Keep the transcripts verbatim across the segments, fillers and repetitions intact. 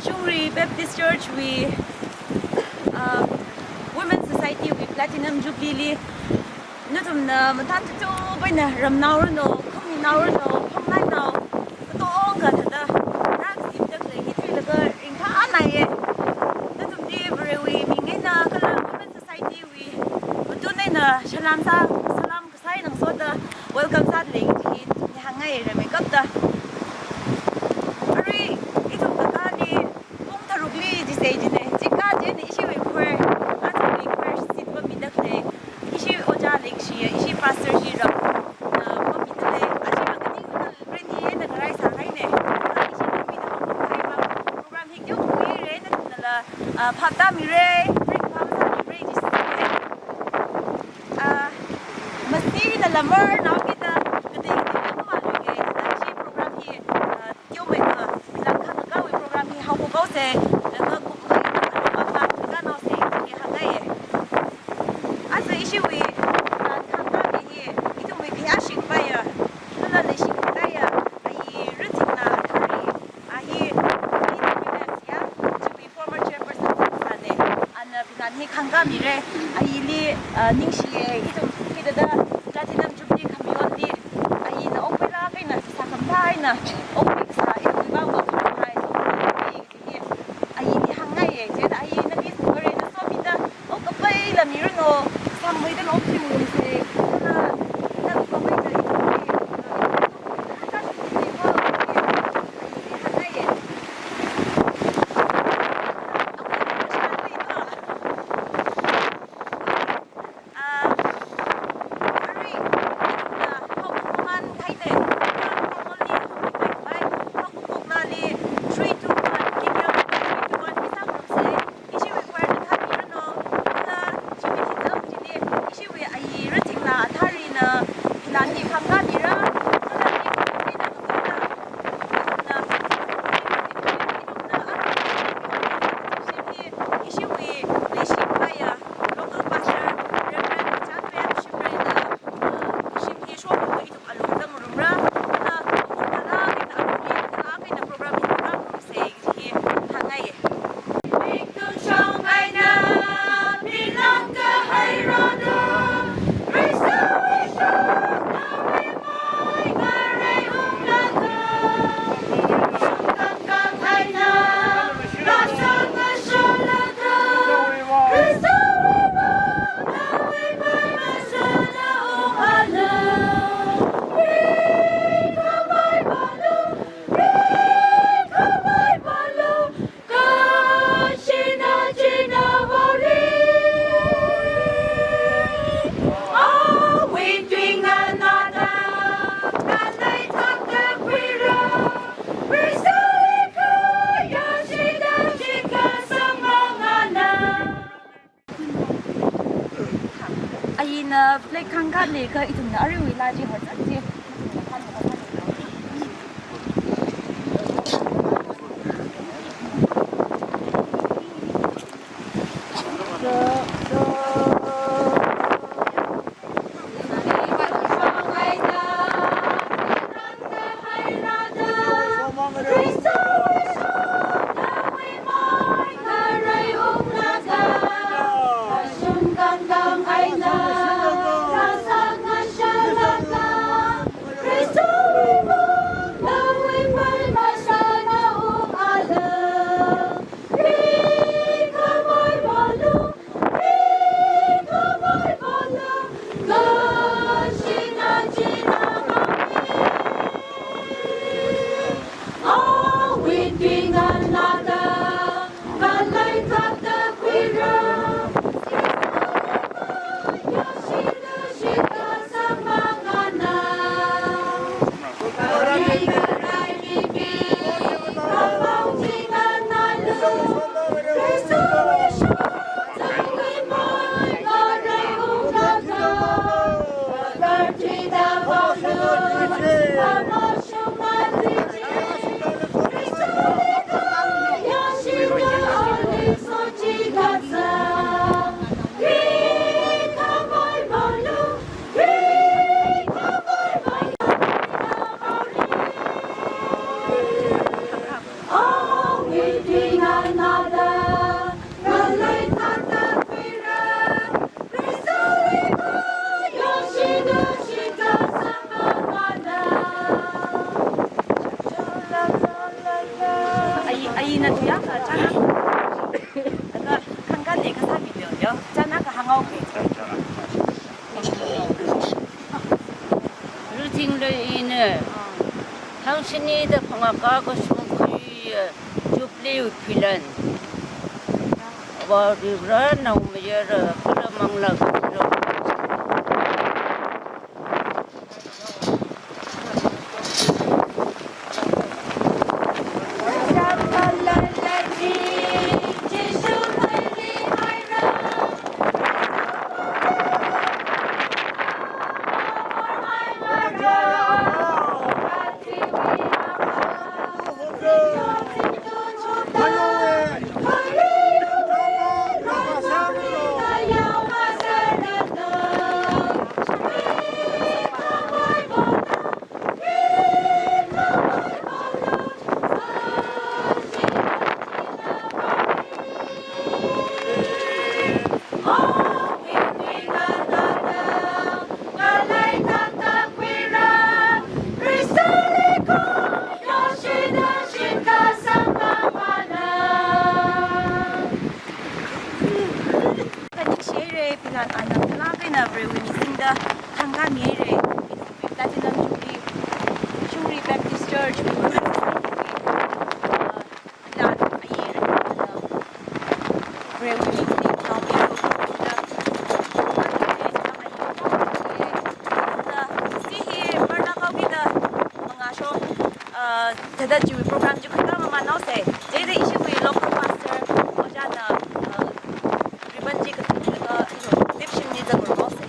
Shungri Baptist Church wui, um, Women Society wui Platinum Jubilee li nathumna mathān tutu paina ramnao rano, khami nao rano, khongnainao, katonga thāda, rākazipda khalei hi thuilaga ringphānāye. Nathumli Varewui ming eina kala Women Society wui matun eina salam sā, salam kasā eina ngasoda welcome sāda lei kaji hi hāngngai, ramei kapta. Arui ithum kakāli pung tharukli jisei jine, chika jine ishiwui choir, athumwui choir seat pamida khalei, ishi ojā leikashi, ishi pastor shi rāpamida lei, ashi rākaning na ready eina ngarai sāhaine. Ishi pamida program hi kyo khuire, nathumnala, ah, phaptāmire, ringphā masāmire jisei. Ah, masi nala marnao kida, katei katei na mamaluike, thāda ishi program hi, ah, teomeikha, phinang khangkāwui program hi haophok haose, laga kumkhai na alung mama kanaose, hi hāngngaiye. Aja ishiwui, ah, khangkāmi hi, ithumwui khayāshing paiya, kala leishing paiya, ayi Ruthingna Athari, a hi, hi T P S ya, chiwui former chairperson sāne, ana phinang hi khangkāmire, ayili, ah, ningshiye, ithum hithāda Platinum Jubilee khamayonli, ayina okpailāk eina sākhamathā eina, okpai kasā ithumwui vang va khamahai, so, hi, hi, ayili hāngngaiye, chieina ayi nali Varena somida, okkapaila mirano, sangmeida longchingluise, na, na okkapaila ithumli, ah, Ayina flag khangkāli kha ithumna aruiwui laa chi horchat chi. Chānakha hānghaoki. Ruthing le ina. Hangshini da phangā kakashung khuiya, Jubilee wui philan. Avā Varivara naomayara kala manglā kathara. Kathik shire, philan ana kala kaina Varewui ming singda thangkha mihaire. Ithum Platinum Jubilee, Shungri Baptist Church, philan aye, Varewui ming singda thangkha mihaire. Hi, marna kaukida, mangashok, uh, thāda chiwui program chi khuikha mamān haose. Chieina ishiwui local pastor, ojāna, uh, ribbon chi kathumlaga, ino, zipshim ni zangurhaose.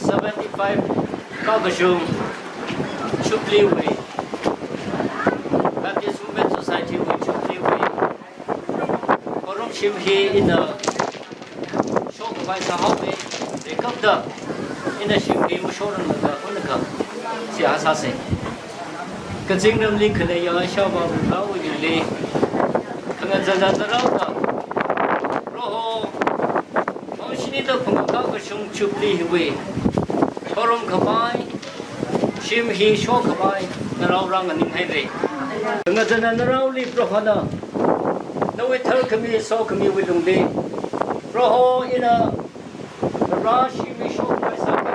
Seventy-five kakashung Jubilee wui, Baptist Women Society wui Jubilee wui, khorumshim hi ina shokhavai sāhaowe, rekapda ina shim hi mashokranglakha hunakha seihā sāse. Kazingramli khaleiya Ishāvā Varewui mingli, khangazan zan narao da, Proho, hangshini da phangā kakashung Jubilee hiwui khorumkhavai, shim hi shokhavai, narao rānganing haire. Khangazan zan naraoli Prohona, nawui tharkhami sokhamiwui lungli, Proho ina rāshimmi shokhavai sākha,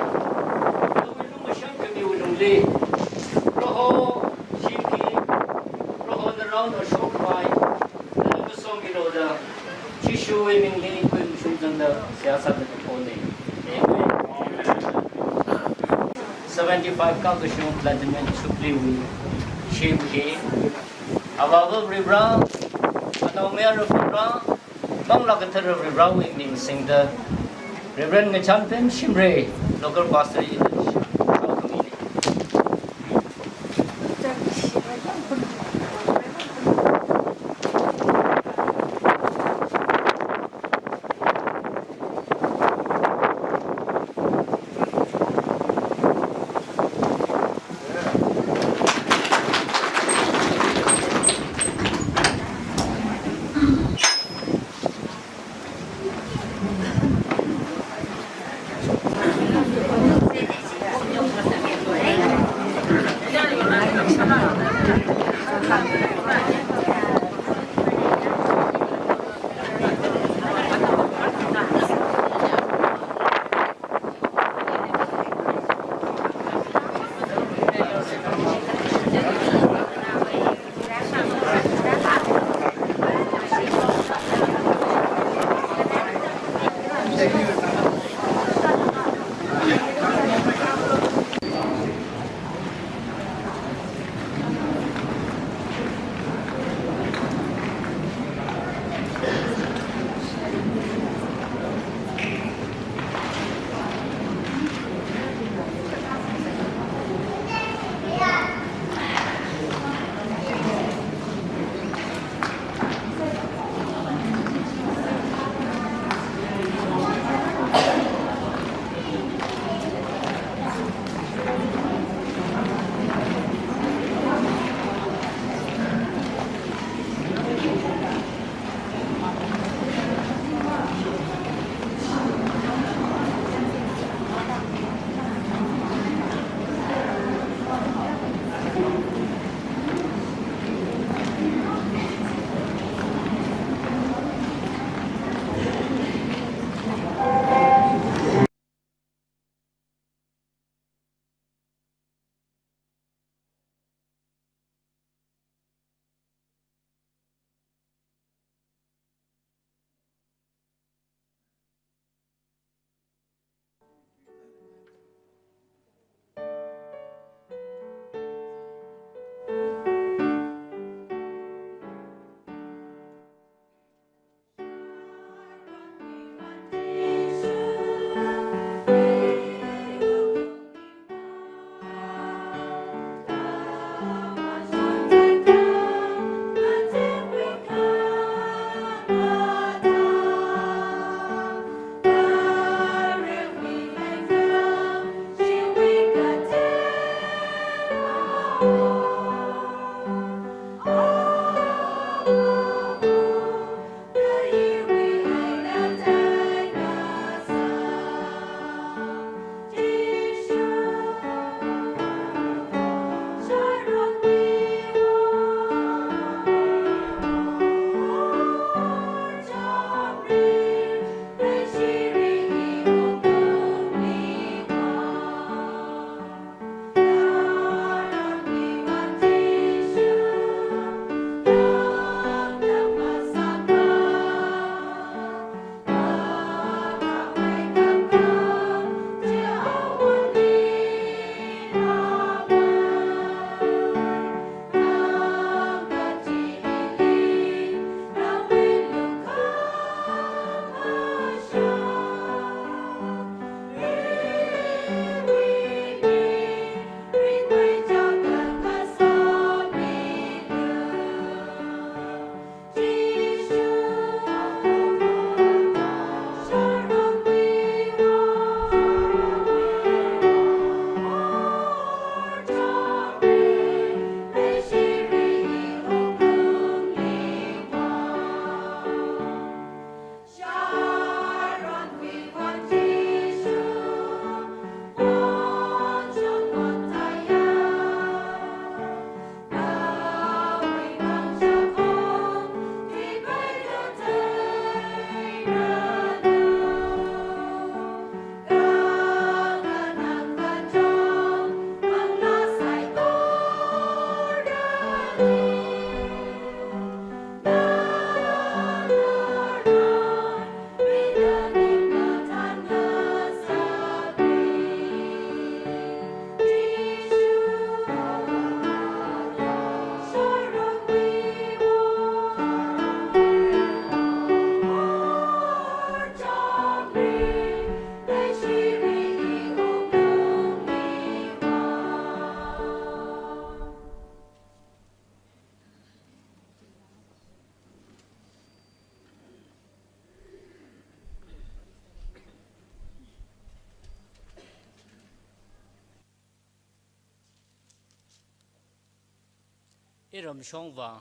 nawui lumashan khamiwui lungli, Proho, shim hi, Proho naraona shokhavai, nana kasomilu da, Jishuwui mingli khuimashung zangda seihā sāda kathone. Amen. Seventy-five kakashung Platinum Jubilee wui shim hi, Avāva Varivara, Anaomayara Varivara, Manglā Kathara Varivarawui ming singda, Reverend Ngachanpem Shimray, local pastor ina shaokhamine. Iramshongva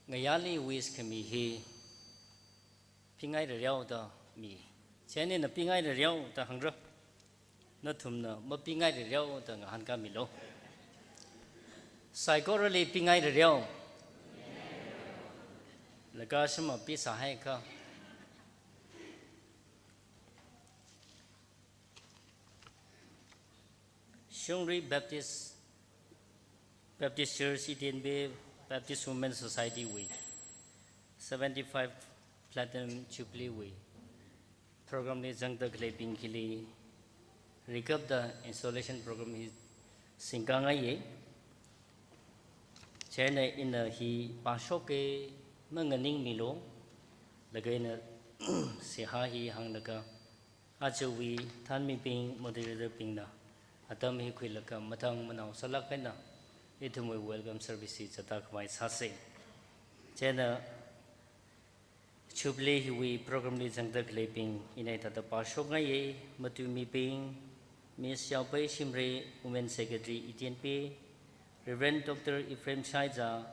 ngayāli wish khami hi pingai rareo da mi. Chieina pingai rareo da hāngra. Nathumna mapingai rareo da ngahānkāmilu. Saikorali pingai rareo. Laga shima pisa haikha. Shungri Baptist, Baptist Church, Iten Bay Baptist Women Society wui seventy-five Platinum Jubilee wui program li zangda khaleibing hili rikapda installation program hi singkangaiye. Chieina ina hi pāshoke, manganingmilu, laga ina seihā hi hānglaga, ajawui thanmibing, moderator bingna atam hi khuilaga mathang manao sālāk eina ithumwui welcome service hi zatda khavai sāsa. Chieina Jubilee hiwui program li zangda khaleibing ina hithāda pāshokngaiye. Matuimibing, Miss Yaopei Shimray, Women Secretary, Iten Bay, Reverend Doctor Ephraim Shaiza,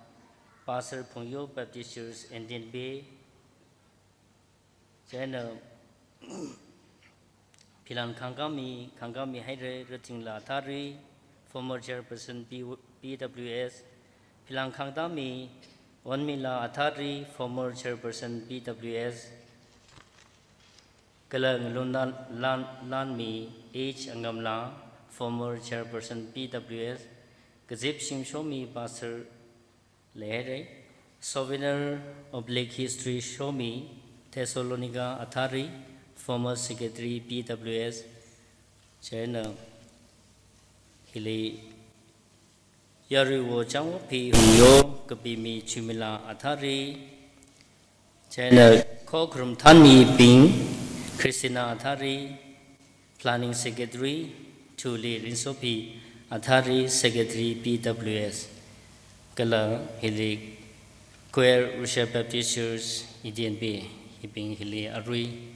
Pastor, Phungyo Baptist Church, Iten Bay, chieina Philan Khangkami, Khangkami Haire, Ratingla Athari, former chairperson P-, P W S, Philan Khangtami, Onmila Athari, former chairperson P W S, kala Ngalunla Lan-, Lanmi H Angamla, former chairperson P W S, Kazip Shimshomi, pastor, Lehere, Souvenir oblique History Shomi, Thessalonica Athari, former secretary P W S, chieina hili Yaruiwo Changwokphi Hungyo, Kapimi Chumila Athari, chieina khokharum thanmibing, Christina Athari, Planning Secretary, Thuli Rinsophi Athari, Secretary P W S, kala hili Choir, Rushia Baptist Church, Iten Bay, hibing hili arui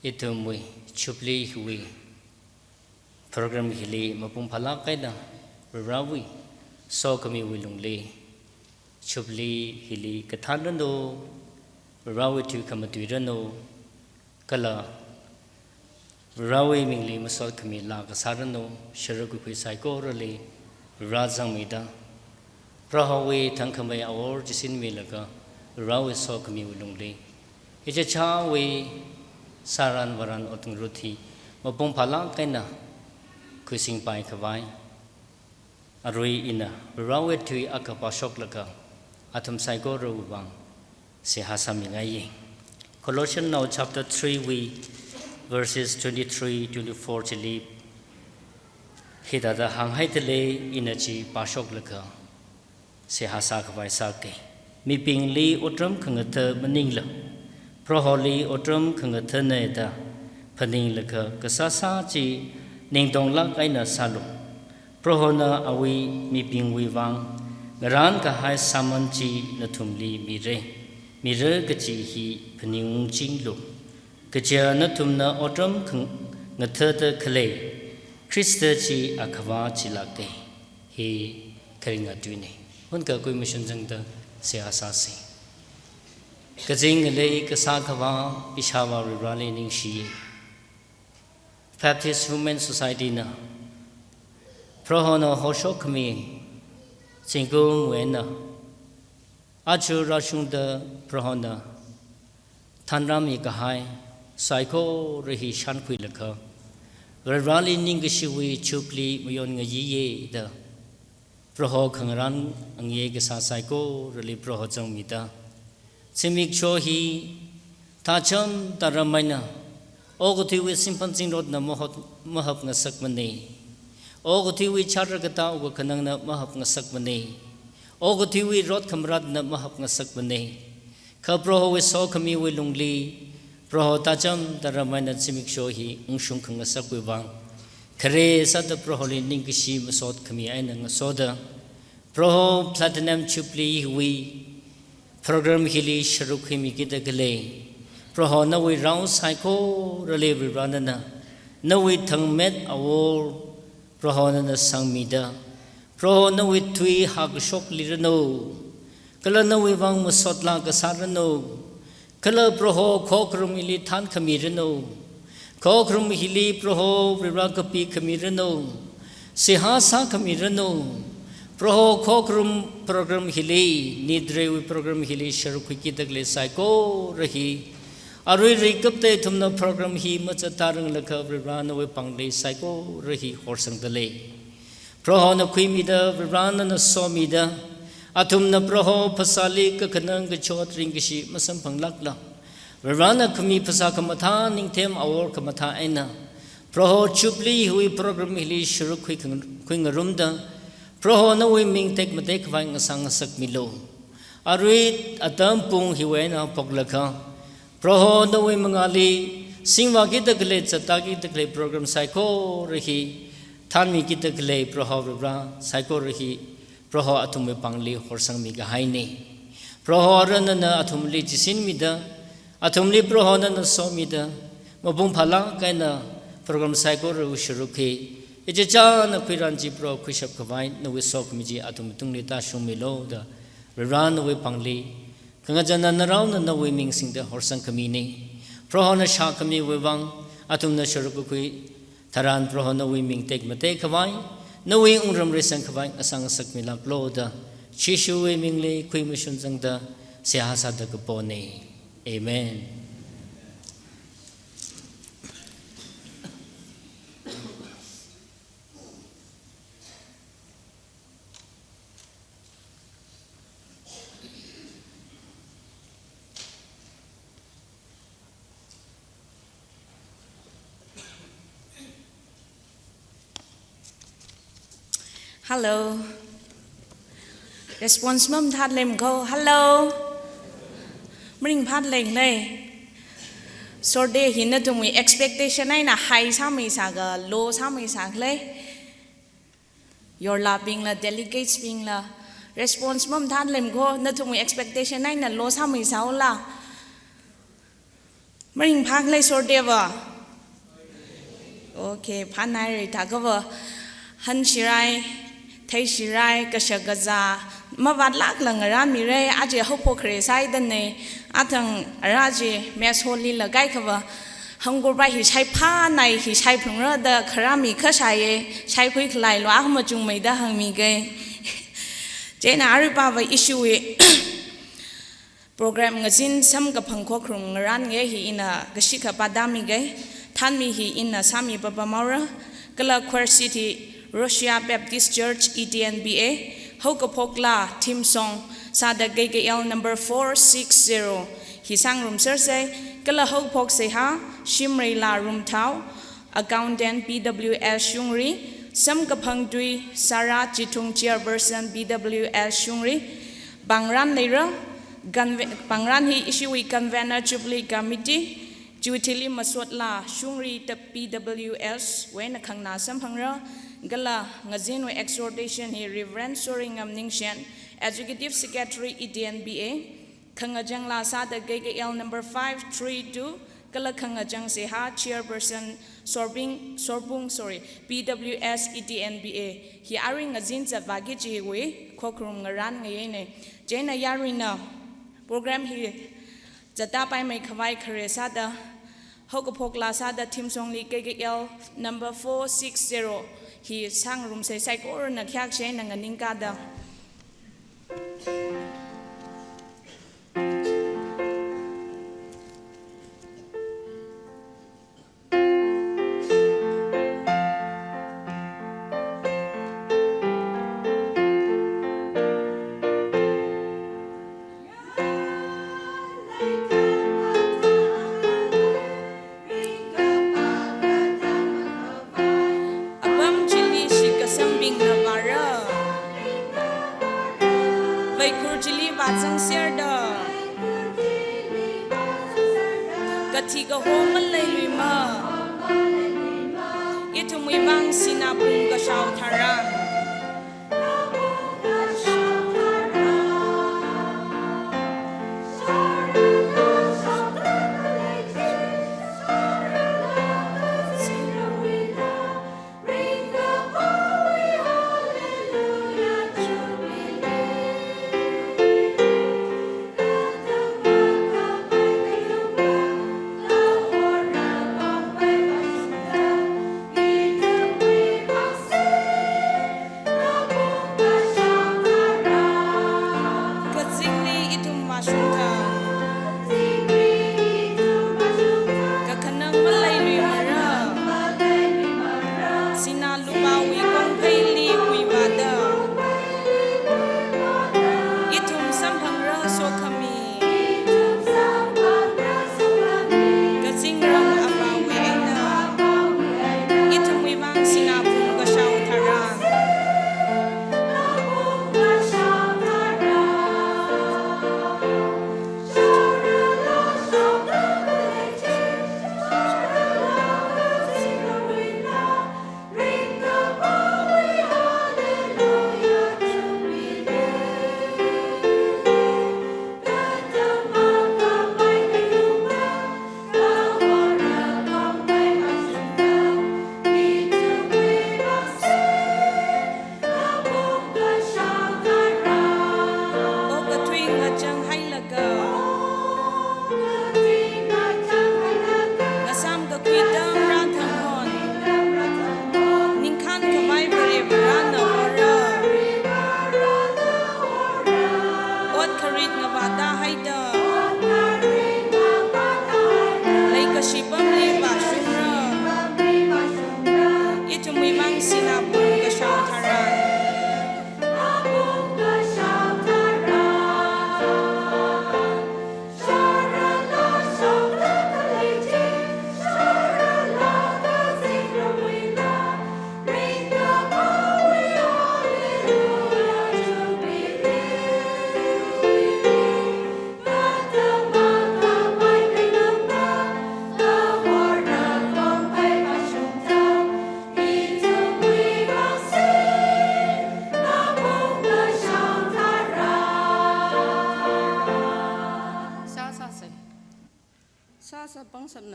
ithumwui Jubilee hiwui program hili mapung phālāk eina Varewui sokhamiwui lungli Jubilee hili kathānranu, Varewui tui khamatui ranu, kala Varewui mingli masot khami laa kasā ranu, sharuk kakhui saikorali Vare zangmida, Prohowui thangkhamei awor chisinmilaga, Varewui sokhamiwui lungli ichichāwui sāran vāran otngarut hi mapung phālāk eina khuisingpai khavai, arui ina Varewui tui akha pāshoklaga athum saikorawui vang seihā sāmingaiye. Colossians nao chapter three wui verses twenty-three, twenty-four chili hithāda hānghaida lei, ina chi pāshoklaga seihā sākhavai sāke. Mibingli otram khangatha maningla, Proholi otram khangathana da phaninglaga kasāsā chi ningtonglāk eina sālu. Prohona awui mibingwui vang ngarānkahai sāman chi nathumli mira, mira kaji hi phaningung chinglu. Kaja nathumna otram khangathada khalei Khrista chi Akhavā chilāke. Hi kharinga tuina. Hunkakhui mashun zangda seihā sāsa. Kazing ngalei kasā Akhavā Ishāvā Vareli ningshiya. Baptist Women Society na Prohona hoshok khami zingkumwui eina aja rāshungda Prohona thanrāmi kahai saikora hi shānkhuilaga, Vareli ningkashiwui Jubilee mayon ngayiya da, Proho khangarān angayei kasā saikorali Proho zangmida, zimiksho hi thācham tharam eina okathuiwui singphan zingrotna mahot, mahap ngasakmana. Okathuiwui chara katā uka khanangna mahap ngasakmana. Okathuiwui rot khamaratna mahap ngasakmana. Kha Prohowui sokhamiwui lungli, Proho thācham tharam eina zimiksho hi ungshung khangasakwui vang, khare sāda Proholi ningkashi masot khami eina ngasoda, Proho Platinum Jubilee wui program hili sharuk khuimikida khalei Proho nawui rao saikorali Vare nana nawui thangmet awor Proho nana sangmida, Proho nawui tui hākashok liranu. Kala nawui vang masot laa kasāranu. Kala Proho khokharum hili thānkhamiranu. Khokharum hili Proho Varivara kapikhamiranu. Seihā sākhamiranu. Proho khokharum program hili, Nidreiwui program hili sharuk khuikida khalei saikora hi. Arui rikapta ithumna program hi mazatranglaga Varivara nawui pāngli saikora hi horsangda lei. Prohona khuimida, Varivara nana somida, athumna Proho phasāli kakhanang kachot ringkashi masamphanglākla, Varivara na khami phasā khamathā ningthem awor khamathā eina, Proho Jubilee hiwui program hili sharuk khui khan-, khuingarumda, Proho nawui ming tekmatei khavai ngasā ngasakmilu. Arui atam pung hiwui eina haophoklaga, Proho nawui mangāli singvākida khalei, zattākida khalei program saikora hi, thānmikida khalei Proho Varivara saikora hi, Proho athumwui pāngli horsangmi kahaina. Proho ara nana athumli chisinmida, athumli Proho nana somida, mapung phālāk eina program saikorawui sharuk hi, ichichāna khuiran chi Proho khuishap khavai nawui sokhami chi athumwui tungli tāshungmilu da, Varivara nawui pāngli khangachān naraona nawui ming singda horsangkhamina. Prohona shākhamiwui vang athumna sharuk kakhui tharan Proho nawui ming tekmatei khavai, nawui wungram reisang khavai ngasā ngasakmilāklu da, Jishuwui mingli khuimashun zangda seihā sāda kapona. Amen. Hello. Response mamathālei makho. Hello. Maringphālei khala. Sorde hi nathumwui expectation eina high sāmeisā ka low sāmeisā khala. Yorlābingla, delegates bingla, response mamathālei makho, nathumwui expectation eina low sāmeisāula. Maringphālei sordeva. Okay, phānhaira thākava. Hanshirai, theishirai, kashak kazā, mavātlākla ngarānmira, aja haophok khare sāidana, athang ara chi mess hall lila kaikhava. Hangkurpa hi shaiphānai hi shaiphalungra da kharā mi kha shaiya, shaikhui khalailu akhamachungmeida hāngmiga. Chieina aruipava Jishuwui program ngazin samkaphang khokharum ngarānngaiya hi ina kashikha pāda miga. Thānmi hi ina sāmi papam haora. Kala Choir City, Russia Baptist Church, E T N B A, haokaphok laa theme song sāda K K L number four six zero hi sāngarumsersa, kala haophok seihā, Shimreila Rumthao, Accountant P W S Shungri, samkaphang tui, Sarah Chithung, Chairperson P W S Shungri, pāngran leira, conve-, pāngran hi Jishuwui Convener Jubilee Committee, Chiwui thili masot laa Shungri ta P W S wui eina khanganā samphangra, kala ngazinwui exhortation hi Reverend Soringam Ningshen, Executive Secretary E T N B A, khangachang laa sāda K K L number five three two, kala khangachang seihā Chairperson Sorbing, Sorbung, sorry, P W S E T N B A, hi arui ngazin zatvāki kajiwui khokharum ngarānngaina. Chieina yaruina program hi zatta paimei khavai khare sāda, haokaphok laa sāda theme song li K K L number four six zero hi sāngarumsa, saikorana khayākshi eina nganingkada. Apam chili shitkasangbingna vāra. Vaikhur chili vāzangserda, kathi kaho maleiluimana. Ithumwui vang sinā pung kashao tharan.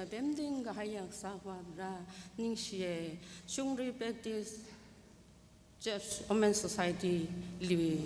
Pemting kahai akha Avā Vare, ningshiya. Shungri Baptist Church Women Society li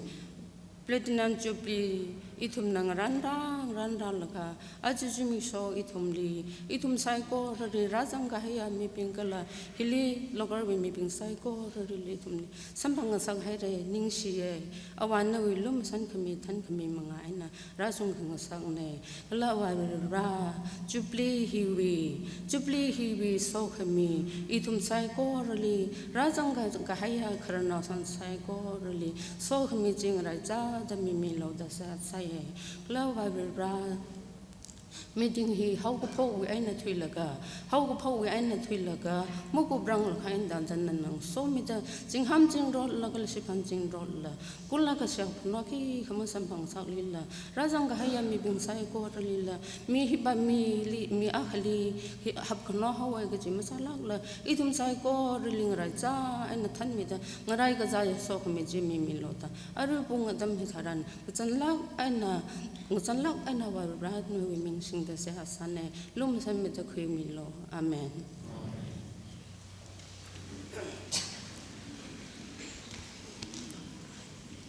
Platinum Jubilee ithumna ngaranra ngaranra laga, aja zimiksho ithumli, ithum saikorali rāzang kahaiya mibing kala hili local wui mibing saikorali ithumli samphang ngasak haira, ningshiya. Avā nawui lumashan khami thankhami manga eina rāzang khangasakna. Kala Avā Vare, Jubilee hiwui, Jubilee hiwui sokhami ithum saikorali, rāzang ka-, kahaiya khararnaosan saikorali sokhami chi ngaraichāda mimilu da sāsāya. Kala Avā Vare, meeting hi haokaphokli eina thuilaga, haokaphokli eina thuilaga, makuprang lakha eina dandan nana ngasomida, zingham zingrotla kala shiphan zingrotla, kula kasā khanaoki khamā samphang ngasaklila, rāzang kahaiya mibing saikoralila, mi hipa mili, mi akhali hi hapkhanao haowa kaji masālakla, ithum saikorali ngaraichā eina thanmida, ngarai kazāya sokhami chi mimilu da, arui pung atam hitharan, ngachānlak eina, ngachānlak eina Avā Vare nawui ming singda seihā sāna, lumashanmida khuimilu. Amen.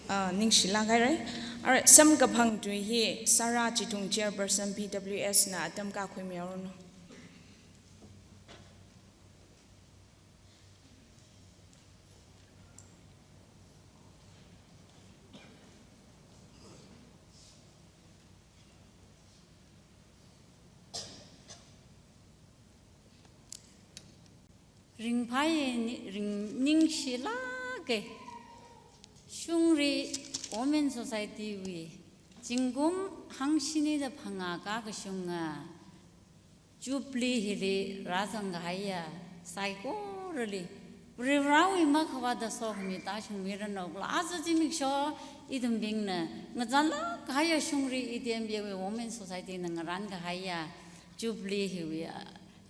Ah, ningshilāk haira. Alright, samkaphang tui hi Sarah Chithung, Chairperson P W S na atam akha khuimihaoranu. Ringphāya, ni-, ring-, ningshilāka. Shungri Women Society wui zingkum hangshini da phangā kakashunga Jubilee hili rāzang kahaiya saikorali, Varivarāwui makhavāta sokhami tāshungmiranu. Kala aja zimiksho ithumbingna ngachānlak kahaiya Shungri E T M B A wui Women Society na ngarān kahaiya Jubilee hiwui, ah,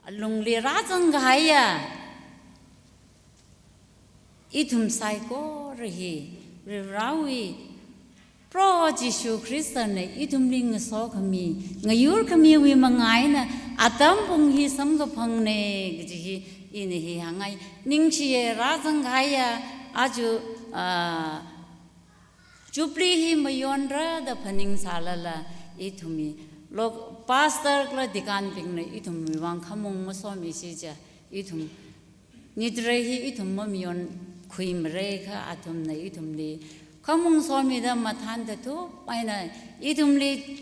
alungli rāzang kahaiya ithum saikora hi, Varivarāwui Proho Jishu Khristana ithumli ngasokhami, ngayurkhamiwui manga eina atam pung hi samkaphangna kaji hi ina hi hāngngai. Ningshiya, rāzang kahaiya aja, ah, Jubilee hi mayonra da phaningsālala, ithumwui lo-, pastor kala deacon bingna ithumwui vang khamung masomisi chiakha, ithum nidre hi ithum mamayonkhuimara kha athumna ithumli khamung somida mathān tathup eina ithumli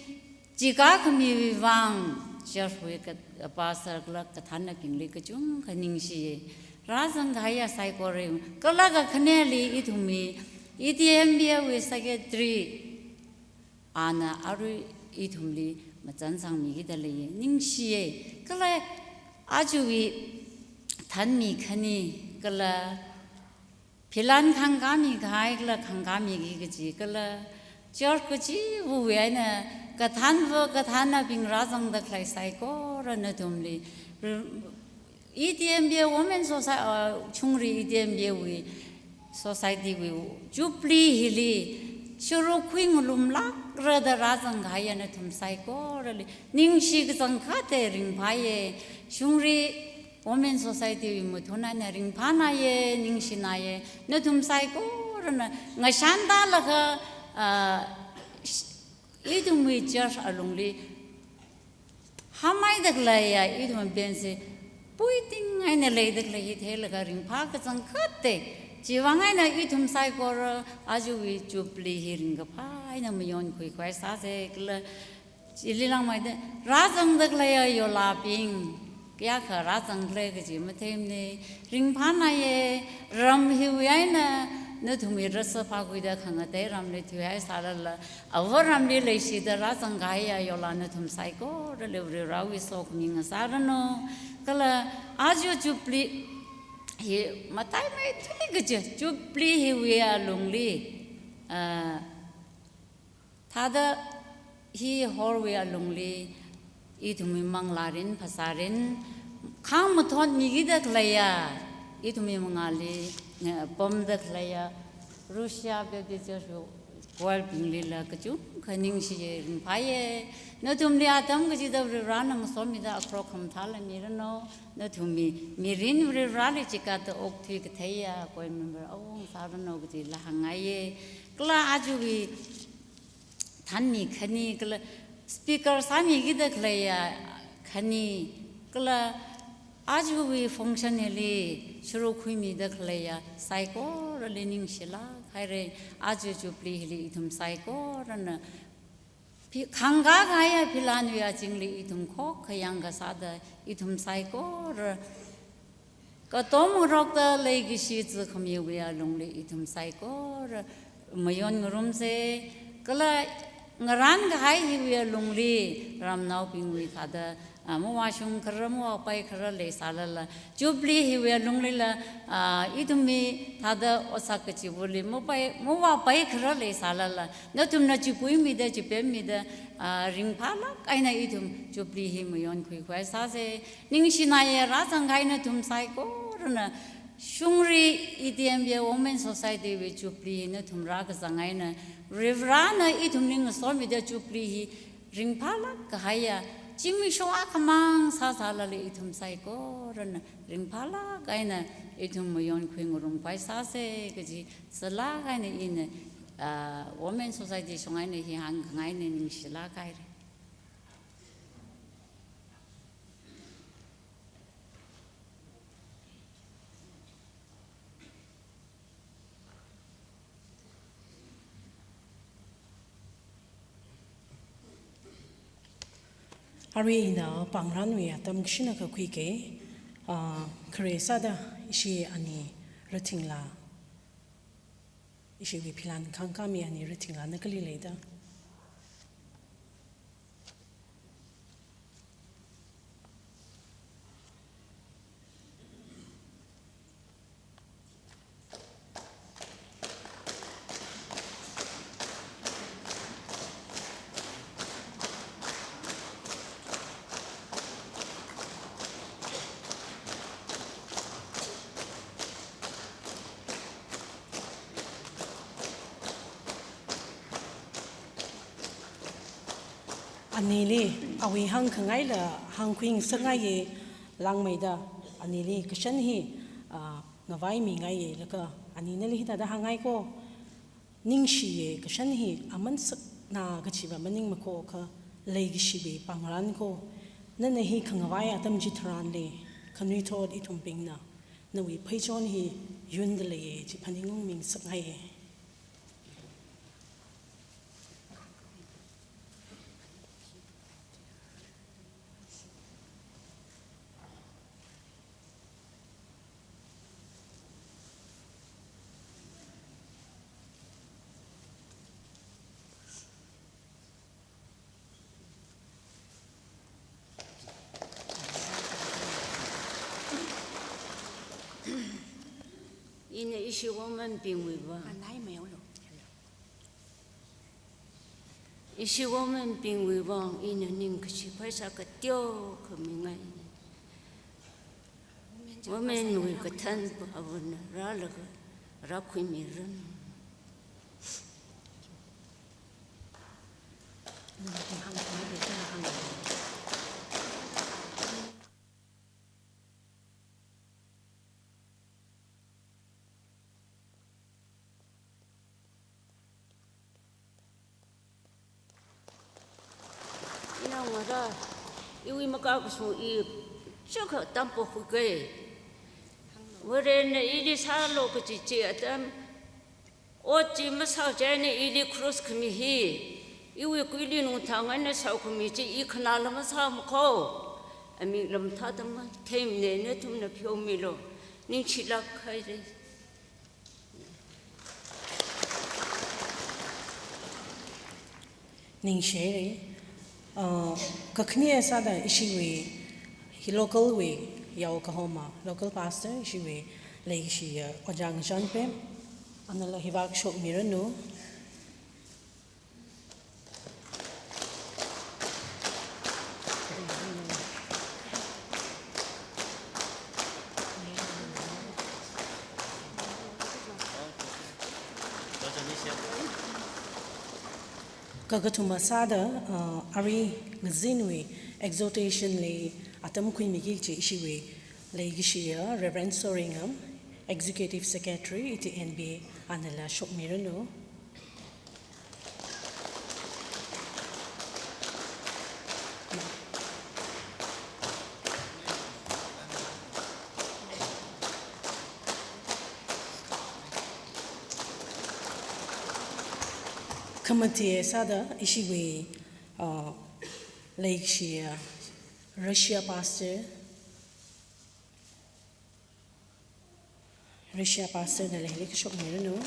chikakhamiwui vang church wui ka-, pastor kala kathānnabingli kachungkha ningshiya. Rāzang kahaiya saikora, kala kakhaneli ithumwui E T M B A wui secretary ana arui ithumli machānsangmi kida leiya, ningshiya. Kala ajawui thanmi khani, kala philan khangkāmi kahai kala khangkāmiki kaji, kala church kachiva̱wui eina kathānva kathānnabing rāzangda khalei saikora nathumli, E T M B A Women Soci-, uh, Shungri E T M B A wui Society wui Jubilee hili sharuk khuingalumlākra da rāzang kahaiya nathum saikorali ningshi kachangkhatta ringphāya. Shungri Women Society wui mathun eina ringphānāya, ningshināya. Nathum saikorana ngashantālaga, ah, sh-, ithumwui church alungli hāngmeida khaleiya ithum bensi puiting eina leida khalei hi theilaga ringphā kachangkhatta. Chiwui vang eina ithum saikora ajawui Jubilee hi ringkaphā eina mayonkhui khavai sāsa. Kala chili langmeida rāzangda khaleiya yolabing kayākha rāzang khalei kaji matheimana. Ringphānāya, ram hiwui eina nathumwui rasa phākhuida khangatei ramli thuihaisālala, ava ramli leishida rāzang kahaiya yola nathum saikorali Varivarāwui sokhami ngasāranu. Kala aja Jubilee hi mataimeithui kaji Jubilee hiwui alungli, ah, thāda hi horwui alungli ithumwui manglārin, phasārin, khangmathotmi kida khaleiya, ithumwui mangāli, eh, pamda khaleiya, Russia Baptist Church wui Choir binglila kachungkha ningshiye, ringphāye. Nathumli atam kachida Varivarana ngasomida akhro khamathāla miranu. Nathumwui mirin Varivarali chikatta okthui katheiya choir member awung sāranu kajila hāngngaiye. Kala ajawui thanmi khani, kala speaker sāmikida khaleiya khani, kala ajawui function hili sharuk khuimida khaleiya saikorali ningshilāk haire. Aja Jubilee hili ithum saikorana phi-, khangkā kahaiya philanwui azingli ithum khokkha yangkasāda ithum saikora katom ngarokta leikashi zikhamiwui alungli ithum saikora mayon ngarumse, kala ngarān kahai hiwui alungli ramnaobingwui thāda, ah, mavāshung kharā, mavāpai kharā leisālala, Jubilee hiwui alunglila, ah, ithumwui thāda otsak kachivali mapai, mavāpai kharā leisālala, nathumna chikhuimida, chipemmida, ah, ringphālāk eina ithum Jubilee hi mayonkhui khavai sāse. Ningshinaye, rāzang kahai nathum saikorana, shungri E T M B A Women Society wui Jubilee hi nathum rākazang eina, Varivarana ithumli ngasomida Jubilee hi ringphālāk kahaiya, zimiksho akhamang sāsālala ithum saikorana ringphālāk eina ithum mayonkhui ngarum khavai sāse kaji salāk eina ina, ah, Women Society shong eina hi hāngkhangaina, ningshilāk haire. Arui ina pāngranwui atam kashinakha khuike, ah, khare sāda ishi ani Rathingla, ishiwui philan khangkāmi ani Rathingla na kali leida. Anili awui hāngkhangaila hāngkhuingasakngaiye, langmeida anili kashan hi, ah, ngavaimingaiye, laga ani nali hithāda hāngngai ko, ningshiye, kashan hi aman sakna kachiva maningmako kha, leikashiwui pāngran ko, nana hi khangavai atam chitharanli khanuithot ithumbingna nawui pheichon hi yunda leiye chi phaningungmingasakngaiye. Ina ishi women bingwui vang, ishi women bingwui vang ina ningkashi pheisā kateokha mingai. Women wui kathanpāvana rālaga rākhuimiranu. Ina ngara, iwui makakasung i chaka tampo huke. Varena ili sālo kachichi atam, ot chi masāchai eina ili cross khami hi, iwui kuili nungthang eina sākhami chi i khanāla masāmako. Amik lam thāda matheimane, nathumna pheomilo. Ningshilāk haire. Ningshire. Ah, kakhane sāda ishiwui, hi local wui, yao kahoma, local pastor, ishiwui, leishiya, ah, Ojā Ngachanpem, anala hivāk shokmiranu. Kakathuma sāda, uh, arui ngazinwui exhortation li atam khuimiki kaji ishiwui leikashiya Reverend Soringam, Executive Secretary, E T N B, anala shokmiranu. Khamati sāda ishiwui, uh, leikashi, uh, Russia Pastor, Russia Pastor nala hili kashokmiranu.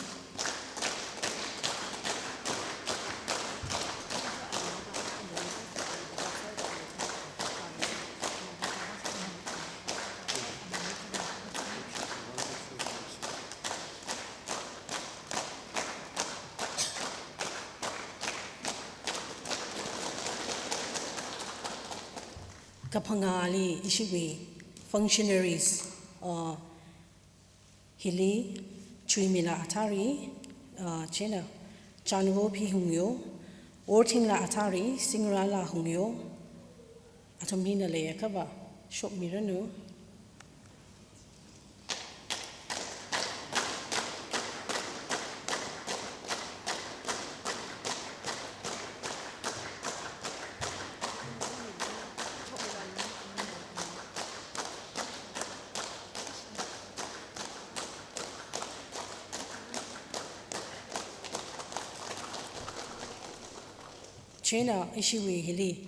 Kaphangāli ishiwui functionaries, uh, hili Chuimila Athari, uh, chieina Chanvo P Hungyo, Orthingla Athari, Singrala Hungyo, athum hina leiakhava shokmiranu. Chieina ishiwui hili,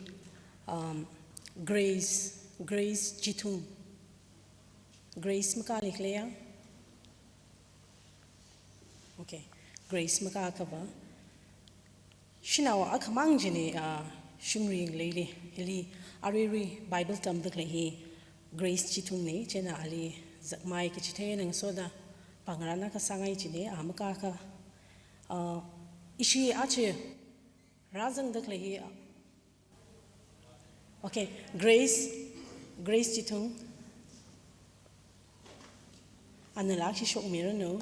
um, Grace, Grace Chithung. Grace makāli khalei ya? Okay. Grace makāakhava. Shanao akhamang china, ah, shungri ngaleili, hili aruirui Bible tamda khalei hi Grace Chithung na, chieina ali zakmai kachithei ngasoda pāngarān akha sāngai china, ah, makāakha. Ah, ishi aja rāzangda khalei hi, ah, Okay, Grace, Grace Chithung. Anala akhashi shokmiranu.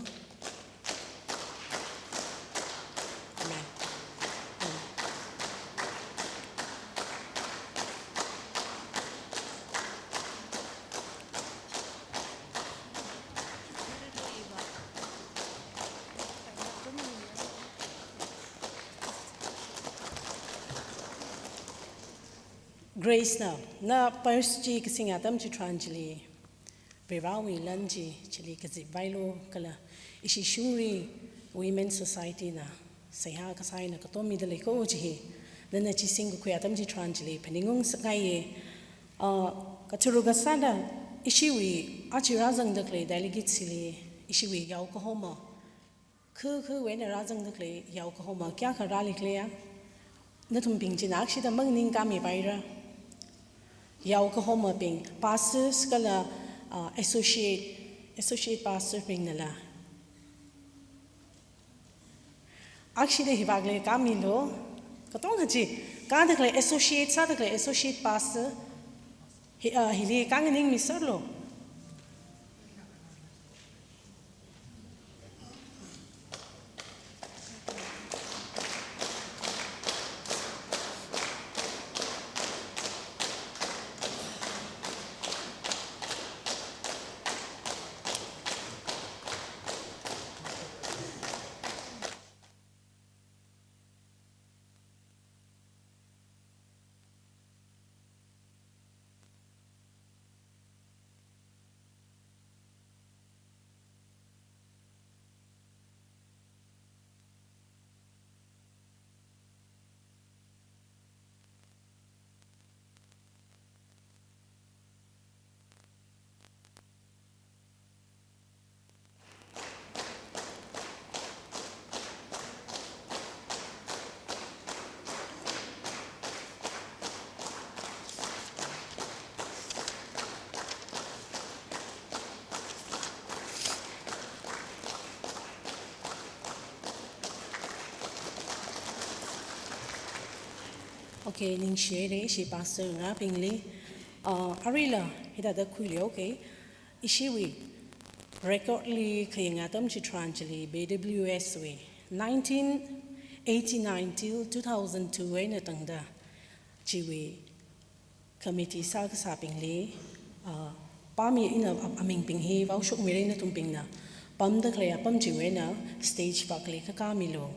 Amen. Amen. Grace na, na purse chi kasinga atam chitharan chili, Varewui lan chi chili kazipvailu kala ishi shungri Women Society na seihā kasā eina katom mida leiko kaji hi, nana chi singkakhui atam chitharan chili phaningung sāngaiya. Ah, katharu kasāna ishiwui aja rāzangda khalei delegates li ishiwui yao kahoma, khu khu wui eina rāzangda khalei yao kahoma kayākha rāli khalei ya? Nathumbing china akhashi da maningkāmi paira. Yao kahomabing, pastors kala, ah, associate, associate pastor bing nala. Akhashi da hivākli kāmilu, katonga chi, kāda khalei associate, sāda khalei associate pastor, hi, ah, hili kānganingmi sārlu. Okay, ningshihaira ishi pastor ngarābingli. Ah, aruila hithāda khuilu, okay. Ishiwui record li khayang atam chitharan chili B W S wui nineteen eighty-nine till two thousand two eina tangda chiwui committee sākasābingli, ah, pāmi ina a-, amingbing hi vaoshokmira, nathumbingna pamda khalei apam chiwui eina stage vākli khakā milu.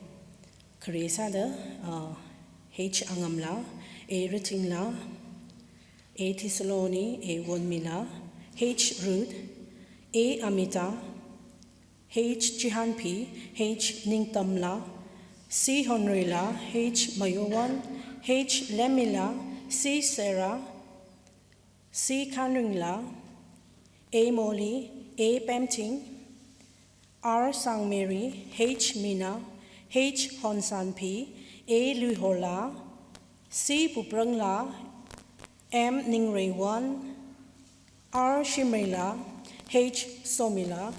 Khare sāda, ah, H Angamla, A Ratingla, A Thisaloni, A Wonmila, H Ruth, A Amita, H Chihanphi, H Ningtamla, C Honrila, H Mayowan, H Lemila, C Sarah, C Khanringla, A Molly, A Pemting, R Sangmary, H Mina, H Honsanphi, A Luihola, C Puprangla, M Ningreiwan, R Shimreila, H Somila,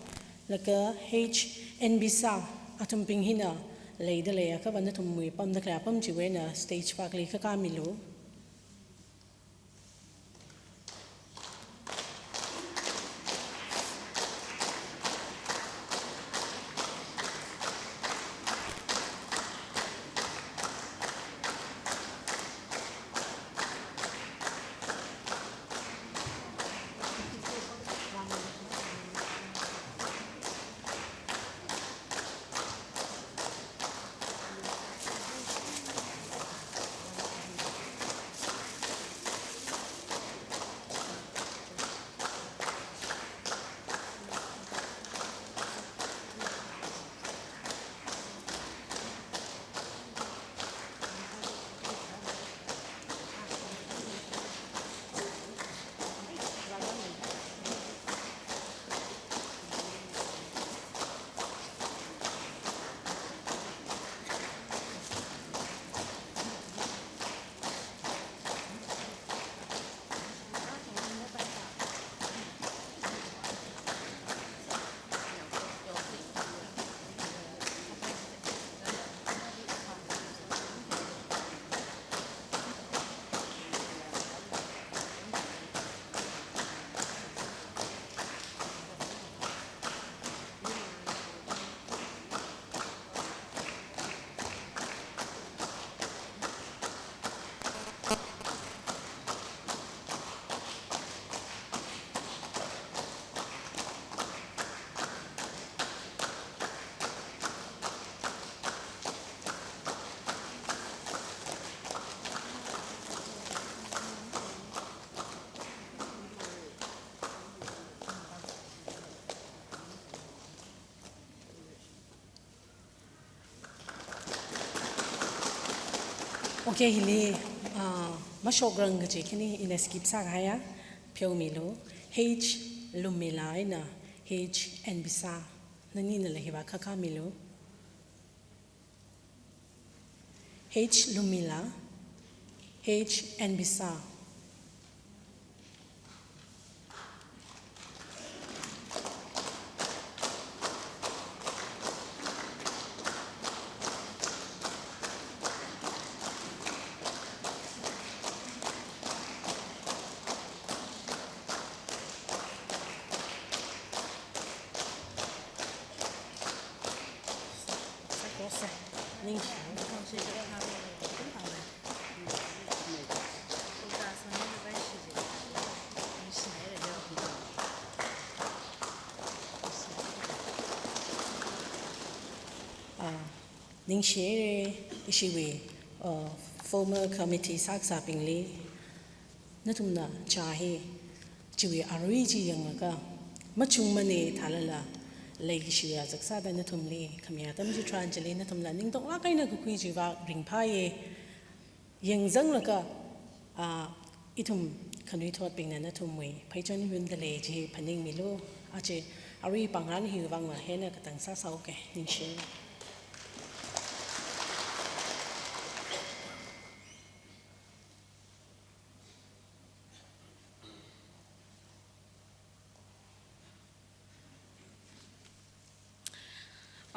laga H Nbisa, athumbing hina leida leiakha va nathumwui pamda khalei apam chiwui eina stage vākli khakā milu. Okay, hili, ah, mashokrang kaji khani ina skip sākahaiya, pheomilu. H Lumila eina H Nbisa, naninala hi vākhakā milu. H Lumila, H Nbisa. Ah, ningshihaira, ishiwui, uh, former committee sākasābingli. Nathumna chā hi, chiwui arui chi yanglaga, machungmana thālala, leikashiya zaksāda nathumli, khamiya atam chitharan chili nathumla ningtonglāk eina kakhui chiva ringphāya. Yangzanglaga, ah, ithum khanuithotbingna nathumwui pheichon yunda lei chi phaningmilu. Aja arui pāngran hiwui vang mahena katang sāsāuka, ningshi.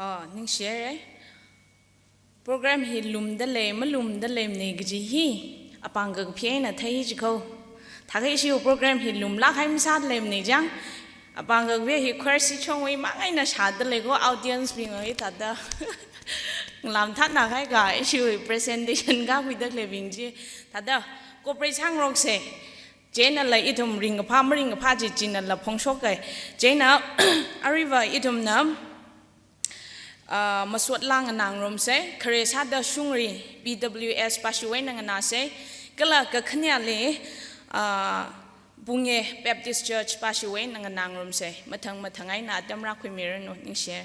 Oh, ningshihaira. Program hi lumda lei, malumda leimana kaji hi, apāng kakaphina thei chiko. Thākha ishiwui program hi lumlāk eina masāda leimana chang. Apāng kakaphi hi choir sichongwui māng eina shāda lei ko, audience bing hithāda. Lam thātna khai ka issue presentation ka khuida khaleibing chi. Thāda cooperate sāngaroksa. Chieina la ithum ringkaphā maringkaphā chi chieina la phongshok kai. Chieina aruiva ithumna, ah, masot lāng nganā ngarumsa. Khare sāda shungri P W S pashiwui eina nganāsa. Kala kakhaneli, ah, Bungye Baptist Church pashiwui eina nganā ngarumsa. Mathang mathang eina atam rākhuimiranu, ningshi.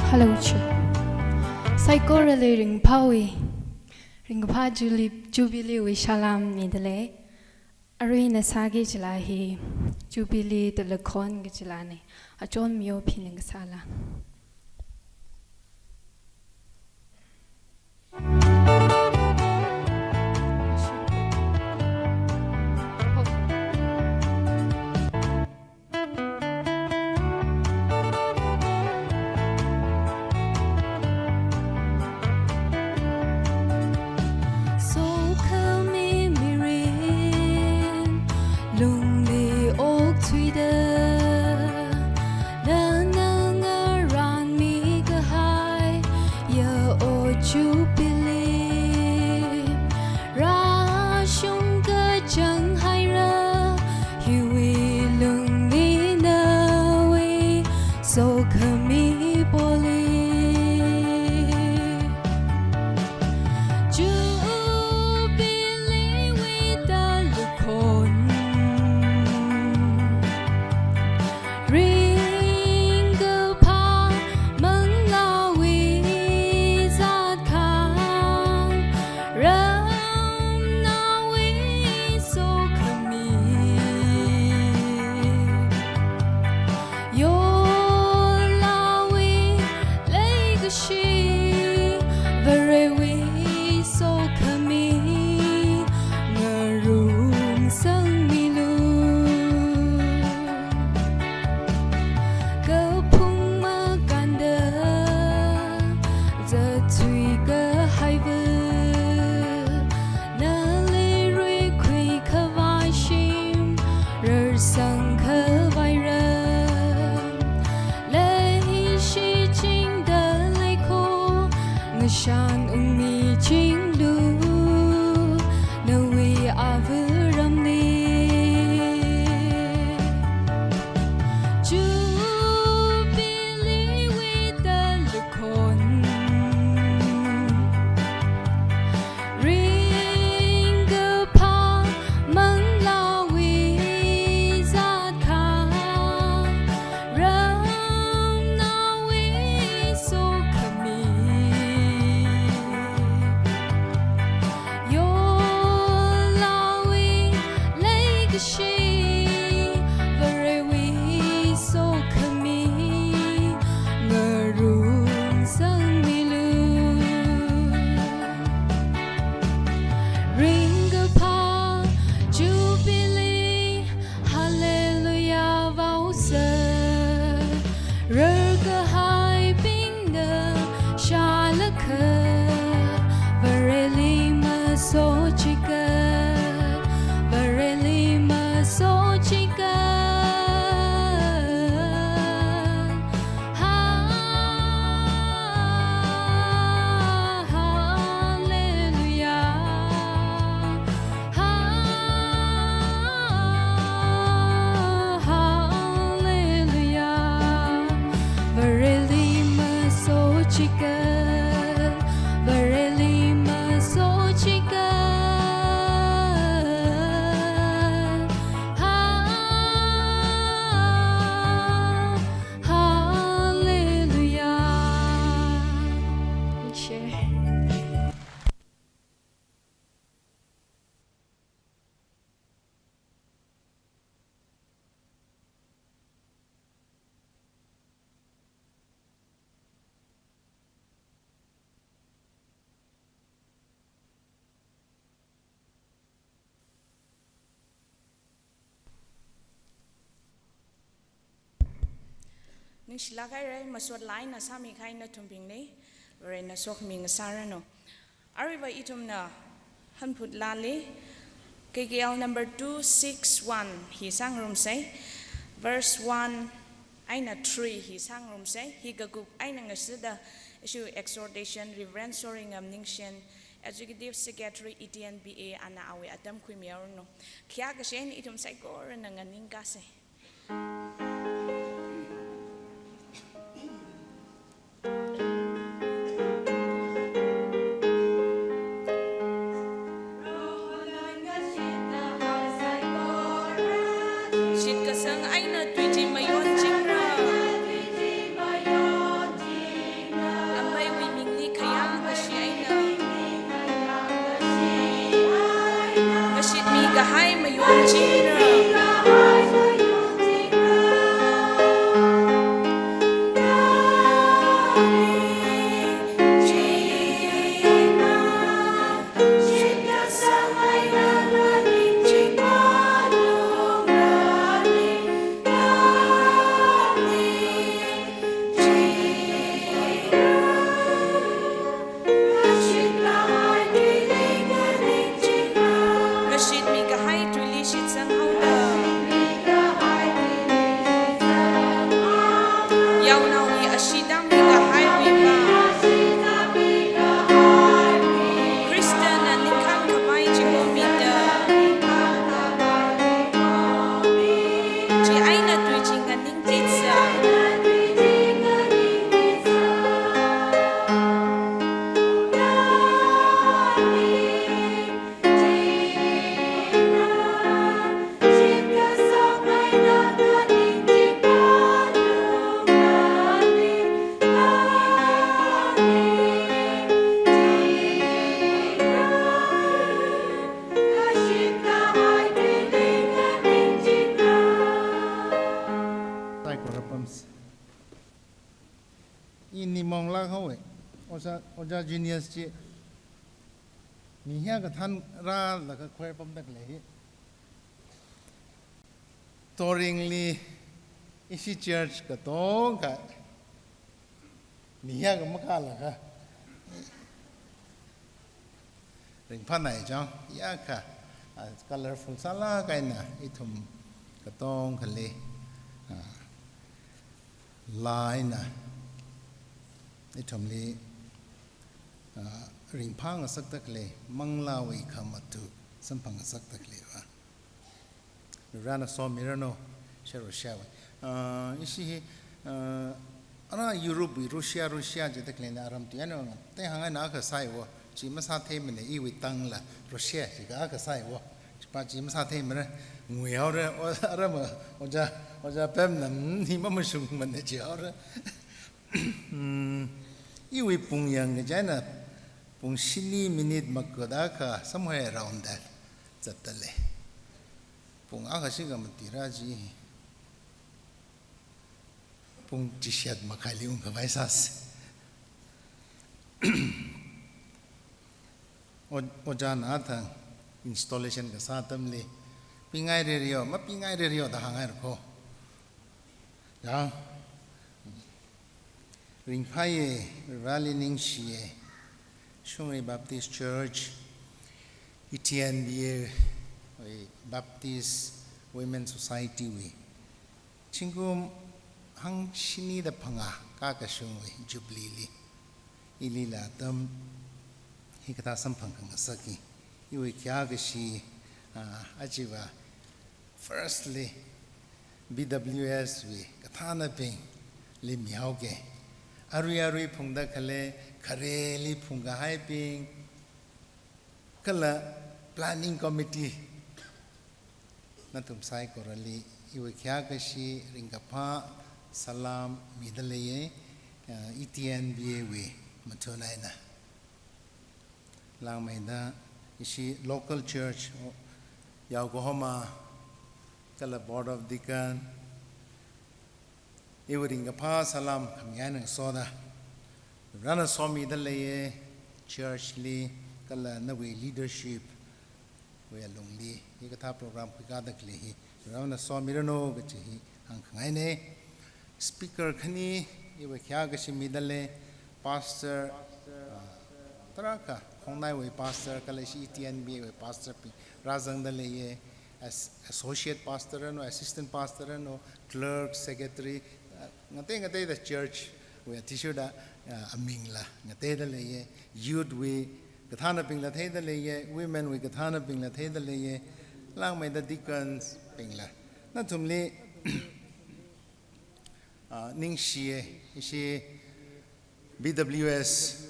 Hello, chu. Saikorali ringphāwui, ringphā Juli-, Jubilee wui salam midalei. Aruina sāki kajila hi Jubilee talakhon kajilana. Achon miyo phi ningsāla. Sokhami mirin, lungli okthuida, nana ngarānmi kahai, ya o Jubilee, rāshung kachang haira, hiwui lungli nawui sokhami poli. Jubilee wui talakhon, ringkaphā manglāwui zatkhang, ramnaowui sokhami, yonlāwui leikashi, Varewui sokhami ngarumsangmilu. Kaphung makānda zatthui kahaiva, nali ruikhui khavai shim, rarsang khavai ram, leishi chingda leikho, ngashan ungmi chinglu, nawui ava ramli. Jubilee wui talakhon, ringkaphā manglāwui zatkhang, ramnaowui sokhami, yonlāwui leikashi, Varewui sokhami ngarumsangmilu. Ringkaphā Jubilee, Hallelujah vaosa, rarkahaibingna shālakha, Vareli masochikat, Vareli masochikat. Ha, hallelujah. Ha, hallelujah. Vareli masochikat, Vareli masochikat. Ha, hallelujah. Share. Ningshilāk haira, masot eina sāmikahai nathumbingli Varena sokhami ngasāranu. Aruiva ithumna hanphut laali, K K L number two six one hi sāngarumsa, verse one eina three hi sāngarumsa, hi kakup eina ngasāda, issue exhortation, Reverend Soringam Ningshen, Executive Secretary, E T N B A, ana awui atam khuimihaoranu. Khayākashi eina ithum saikorana nganingkasa. Shitkasang eina tui chi mayonchingra. Kahai mayonching ra. Rashid mikahai tuili shitsang haoda. Yaonaowui ashee tāmikahaiwui vang. Khristana ningkhān khavai chihomida. Chieina tui chi nganingtitsa. Saikora pamsa. Ini mong lak haowe. Ojā, Ojā Genius chi. Mi hiya kathānrālaga choir pamda khalei hi. Touringli ishi church katonga mi hiya kamakālaga ringphānai chang, yākha, ah, colorful sālāk eina ithum katongali, ah, laa eina ithumli, ah, ringphāngasakda khalei, manglāwui khamathu samphangngasakda khalei va. Varena somiranu, sharoshawe. Ah, ishi hi, ah, ara Europe wui Russia, Russia jida khaleina aram tui eina ngatei hāngngai na kasāi wo. Chi masātheimana iwui tangla Russia jiakha kasāi wo. Chipa chi masātheimana ngui haora, o, aram, Ojā, Ojā Pemna, mm, hi mamashungmana jihaora. Hmm, iwui pung yangkaja eina pung shini minute makada kha somewhere around that zatdalei. Pung akha shikha matira chi. Pung chishat makhaili ungkhavai sāsa. O-, Ojāna athang installation kasā atamli, pingai reriyo, mapingai reriyo da hāngngai rako. Ya. Ringphāye, Vareli ningshiye, Shungri Baptist Church, E T N B A, wui Baptist Women Society wui zingkum hangshini da phangā kakashungwui Jubilee li, ilila atam hikathā samphang khangasakki. Iwui khayākashi, ah, achiva, firstly, B W S wui kathānabingli mihaoke. Arui arui phungda khalei, khareli phungkahaibing, kala planning committee, nathum saikorali iwui khayākashi ringkaphā salam mida leiye, ah, E T N B A wui mathun eina. Langmeida ishi local church, Yokohama, kala Board of Deacon, iwui ringkaphā salam khami eina ngasoda, Varena somida leiye, church li, kala nawui leadership wui alungli, hikathā program khuikāda khalei hi, Varena somiranu kachi hi hāngkhangaine. Speaker khani, iwui khayākashi mida lei, pastor, ah, tarākha, Khongnaiwui pastor, kala ishi E T N B A wui pastor bing rāzangda leiye, as-, associate pastor ranu, assistant pastor ranu, clerk, secretary, ah, ngatei ngateida church wui athishurda, ah, amingla ngateida leiye, youth wui kathānabingla theida leiye, women wui kathānabingla theida leiye, langmeida deacons bingla. Nathumli, ah, ningshiye, ishi B W S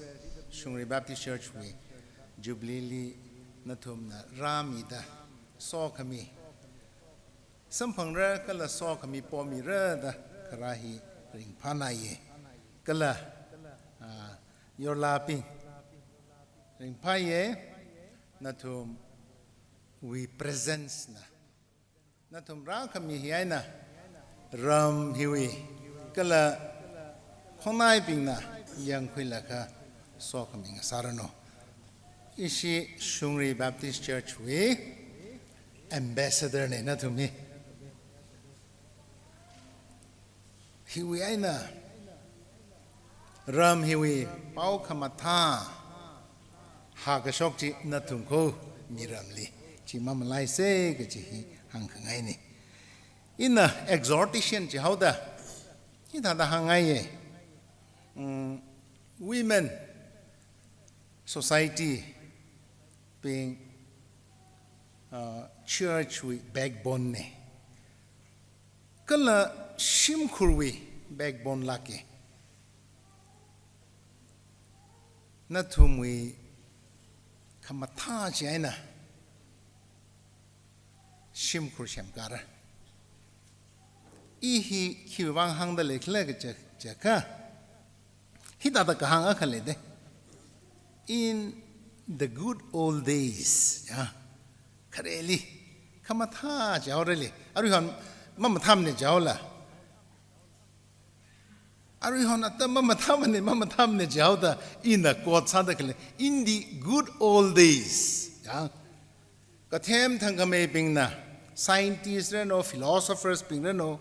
Shungri Baptist Church wui Jubilee li nathumna rāmida sokhami, samphangra kala sokhami pomira da kharā hi ringphānaiye. Kala, ah, yorlābing, ringphāye, nathum wui presence na nathum rākhami hi eina ram hiwui kala khongnaibingna yangkhuilaga sokhami ngasāranu. Ishi Shungri Baptist Church wui ambassador na nathum hi. Hiwui eina ram hiwui pao khamathā hākashok chi nathum kho miramli chi mamalaisa kaji hi hāngkhangaina. Ina exhortation chihaoda hithāda hāngngaiya. Mm, women society being, uh, church wui backbone na. Kala shimkhurwui backbone lāka. Nathumwui khamathā chi eina shimkhur semkāra. I hi khiwuivang hāngda leikhala kaja, jiakha, hithāda kahāng akha leida. In the good old days, ya, khareli khamathā jihaorali, aruihon mamathāmana jihaola. Aruihon atam mamathāmana, mamathāmana jihaoda ina quote sāda khalei. In the good old days, ya, kathem thangkhameibingna, scientist ranu, philosophers bing ranu,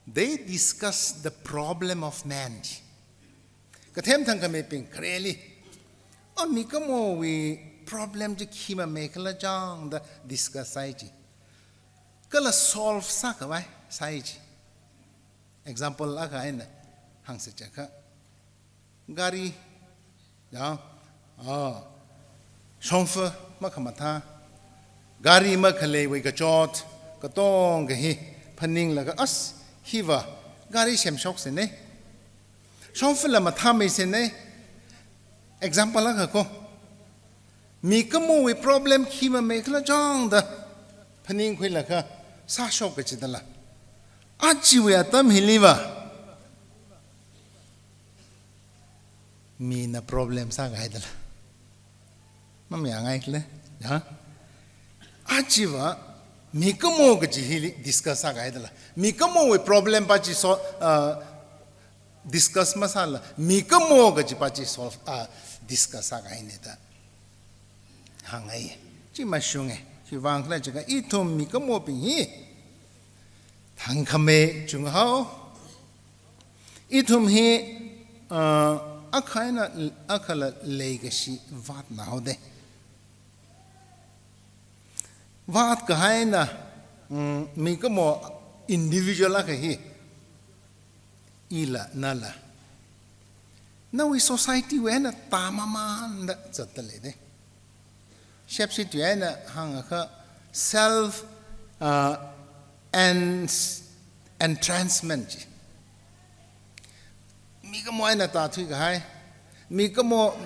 they discuss the problem of man. Kathem thangkhameibing khareli, a, mikumowui problem chi khi mamei khala chāngda discuss sāi ji. Kala solve sākhavai sāi ji. Example akha eina hāngsa jiakha, gari, ya, ah, shongfa makhamathā, gari makhaleiwui kachot katonga hi phaninglaga, as, hiva gari semshoksana, shongfala mathāmeisana. Example akha kho. Mikumowui problem khi mamei khala chāngda phaningkhuilaga sāshok kachidala, ajawui atam hiliva mina problem sākahaidala, mamayāngai khala, ya? Ajava mikumo kaji hili discuss sākahaidala, mikumowui problem pa chi so, uh, discuss masāla, mikumo kaji pa chi solve, ah, discuss sākahaina da hāngngai. Chi mashunga. Khiwuivang khala jiakha ithum mikumobing hi thangkhamei chunghao. Ithum hi, ah, akha eina akhala leikashi vātna haoda. Vātkahaina, mm, mikumo individual akha hi, ila nala, nawui society wui eina tāmamanda zatda leida. Shepshi tui eina hāngakha self, uh, ens-, entrancement ji. Mikumo eina tāthuikahai. Mikumo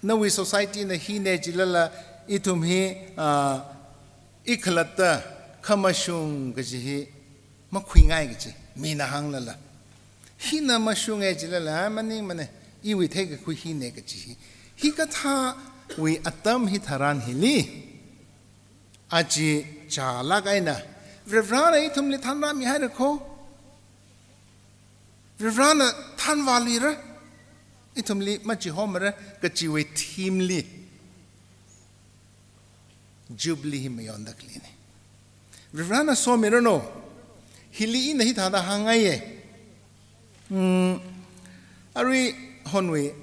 nawui society na hina jilala ithum hi, ah, ikhalatta khamashung kaji hi makhuingai kaji. Mina hānglala, hina mashunga jilala, ai maningmana, iwui theikakhui hina kaji hi. Hikathāwui atam hitharan hili, aja chālāk eina Varivarana ithumli thanrāmihaira kho. Varivarana thanvāluira, ithumli machihomara kajiwui theme li Jubilee hi mayonda khaleina. Varivarana somiranu. Hili ina hithāda hāngngaiya. Hmm, aruihonwui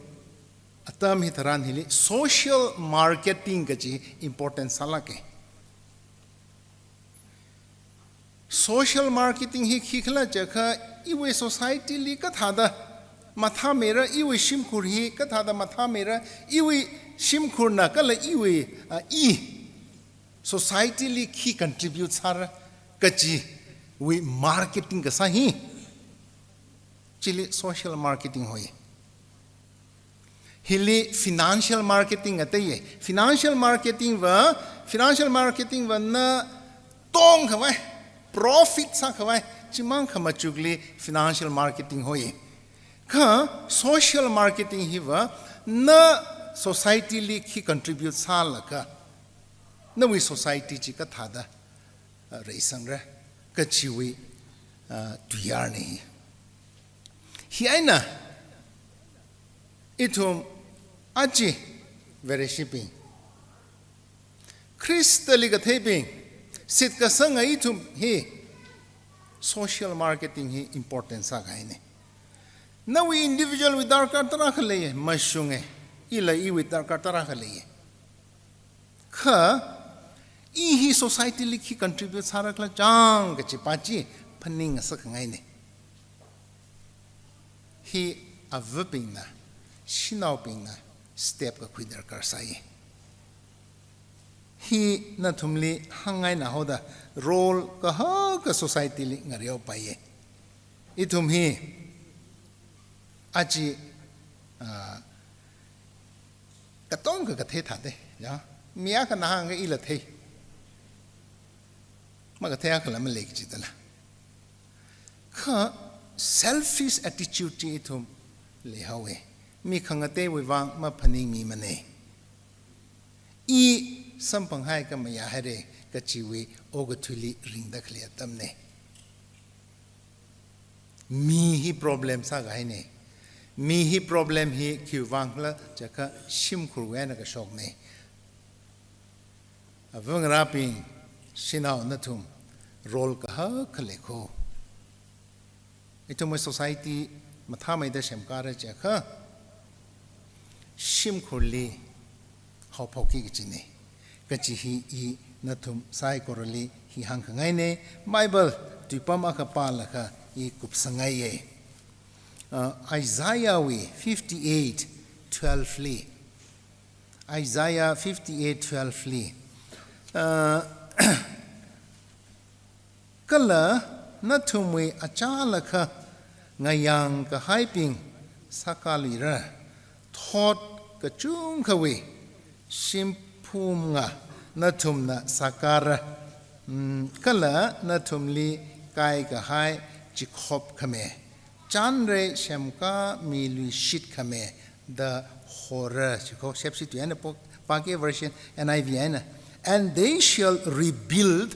atam hitharan hili social marketing kaji important sālāka. Social marketing hi khikhala jiakha iwui society li kathāda mathāmeira, iwui shimkhur hi kathāda mathāmeira, iwui shimkhurna kala iwui, ah, i society li khi contribute sāra kajiwui marketing kasā hi, chili social marketing hoi. Hili financial marketing ateiya. Financial marketing va, financial marketing va na tongkhavai, profit sākhavai chimang khamachukli financial marketing hoi. Kha social marketing hiva na society li khi contribute sālaga Nawui society chi kathāda, uh, reisangra kachiwui, uh, tuiyarna. Hi eina ithum aja Vareshibing, Khristali katheibing, shitkasanga ithum hi social marketing hi important sākahaina. Nawui individual wui darkar tarākha leiya, mashunga, ila iwui darkar tarākha leiya. Kha i hi society li khi contribute sārakhala chang kachipa chi phaningngasak khangaina. Hi avabingna, shanaobingna step kakhui darkar sāya. Hi nathumli hāngngaina haoda role kahaka society li ngareopaiya. Ithum hi aja, ah, katonga kathei thāda, ya. Mi akhana hāngakha ila thei. Makathei akhala malei kajidala. Kha selfish attitude chi ithum leihaowa. Mi khangateiwui vang maphaningmimana. I samphanghai kha mayāhaira kachiwui okathuili ringda khalei atamna. Mi hi problem sākahaina. Mi hi problem hi khiwui vangkhala jiakha shimkhurwui eina kashokna. Avangarābing, shanao nathum role kahaka leiko. Ithumwui society mathāmeida semkara jiakha shimkhurli haophokki kajina. Kachi hi i nathum saikorali hi hāngkhangaina, Bible tuipam akha pālaga i kupsangngaiya. Uh, Isaiah wui fifty-eight twelve li. Isaiah fifty-eight twelve li. Uh, Kala nathumwui achālakha ngayāngkahaibing sākaluira, thot kachungkhawui shimphumnga nathumna sākara, mm, kala nathumli kaikahai chikhop khami, chanrei semkāmiluishit khami da hora, chiko shepsi tuiana pok, pāki version N I V eina. And they shall rebuild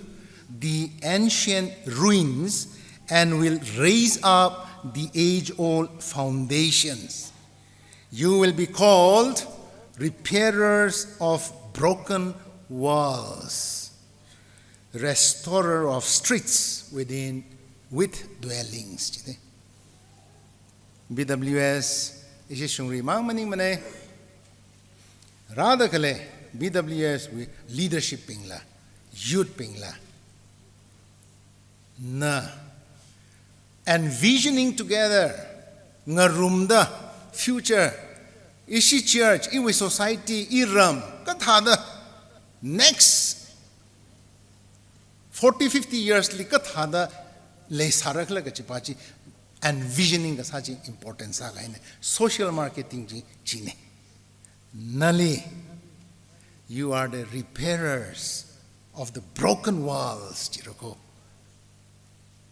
the ancient ruins and will raise up the age-old foundations. You will be called repairers of broken walls, restorer of streets within, with dwellings. Chide. B W S, ishi shungri mang maningmana. Rāda khalei B W S wui leadership bingla, youth bingla, na envisioning together, ngarumda future, ishi church, iwui society, iram kathāda next forty, fifty years li kathāda leisārakhala kachipa chi envisioning kasā chi important sākahaina. Social marketing chi china. Nali, you are the repairers of the broken walls, jirako.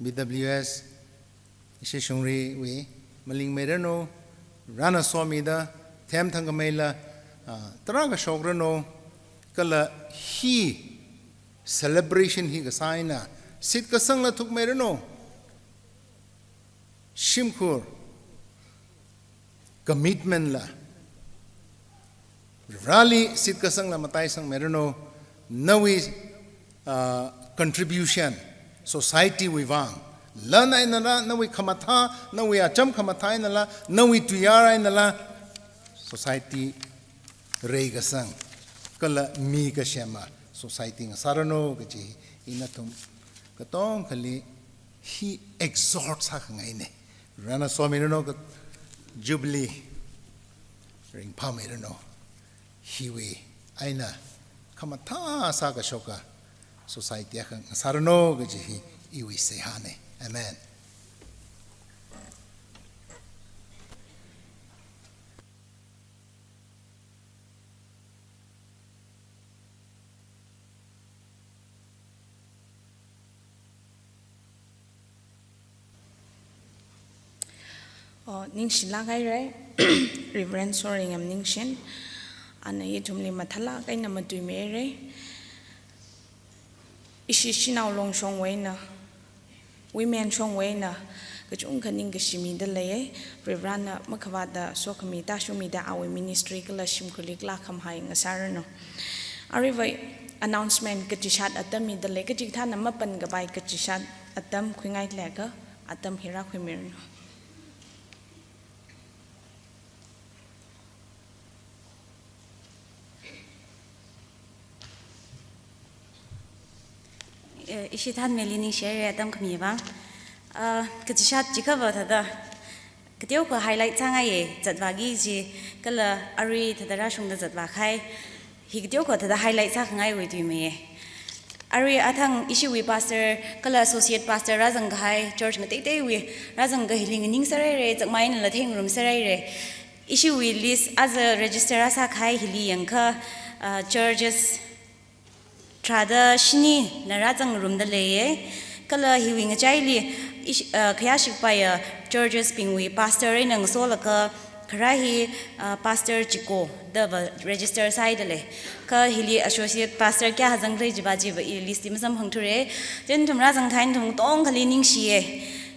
B W S, ishi shungriwui malingmeiranu, rana somida, themthang khameila, ah, tarākha shokranu, kala hi celebration hi kasā eina shitkasangla thukmeiranu. Shimkhur commitment la, rali shitkasangla mataisangmeiranu, nawui, ah, contribution, society wui vang, lan einala, nawui khamathā, nawui acham khamathā einala, nawui tuiyar einala, society reikasang, kala mi kasema society ngasāranu kaji hi nathum katongkhali hi exhort sākhangaina. Rana somiranu ka Jubilee ringphāmeiranu. Hiwui eina khamathā sākashoka society akha ngasāranu kaji hi iwui seihāna. Amen. Oh, ningshilāk haira, Reverend Soringam Ningshin. Ana ithumli mathālāk eina matuimeira. Ishi Shanao Long shongwui eina, women shongwui eina, kachungkha ningkashi mida leiya, Varivarana makhavātda sokhami tāshungmida awui ministry kala shimkhurli kala khamahai ngasāranu. Aruiva announcement kachishat atam mida lei, kachikathāna mapankapai kachishat atam khuingailāka, atam hi rākhuimiranu. Eh, ishi thānmeili ningshihaira atam khami vang. Ah, kachishat chikhava thāda, kateokha highlight sāngaiya, zatvāki kaji, kala arui thāda rāshungda zatvākahai, hi kateokha thāda highlight sākhangaiwui tuimeiya. Arui athang ishiwui pastor, kala associate pastor rāzangkahai, church ngateiteiwui, rāzangkahai hili nganingsāhaira, zakmai einala theingarumsāhaira. Ishiwui list aja register rāsākahai hili yangakha, ah, churches tharāda shinina rāzangngarumda leiya. Kala hiwui ngachaili ish-, ah, khayāshikapaiya churches bingwui pastor eina ngasolaga kharā hi, ah, Pastor Chiko dava register sāhaida lei. Kha hili associate pastor kayā zangkhalei chiva chiva i list li masamphangthura. Chieina nathum rāzangkahai nathum katongkhali ningshiya.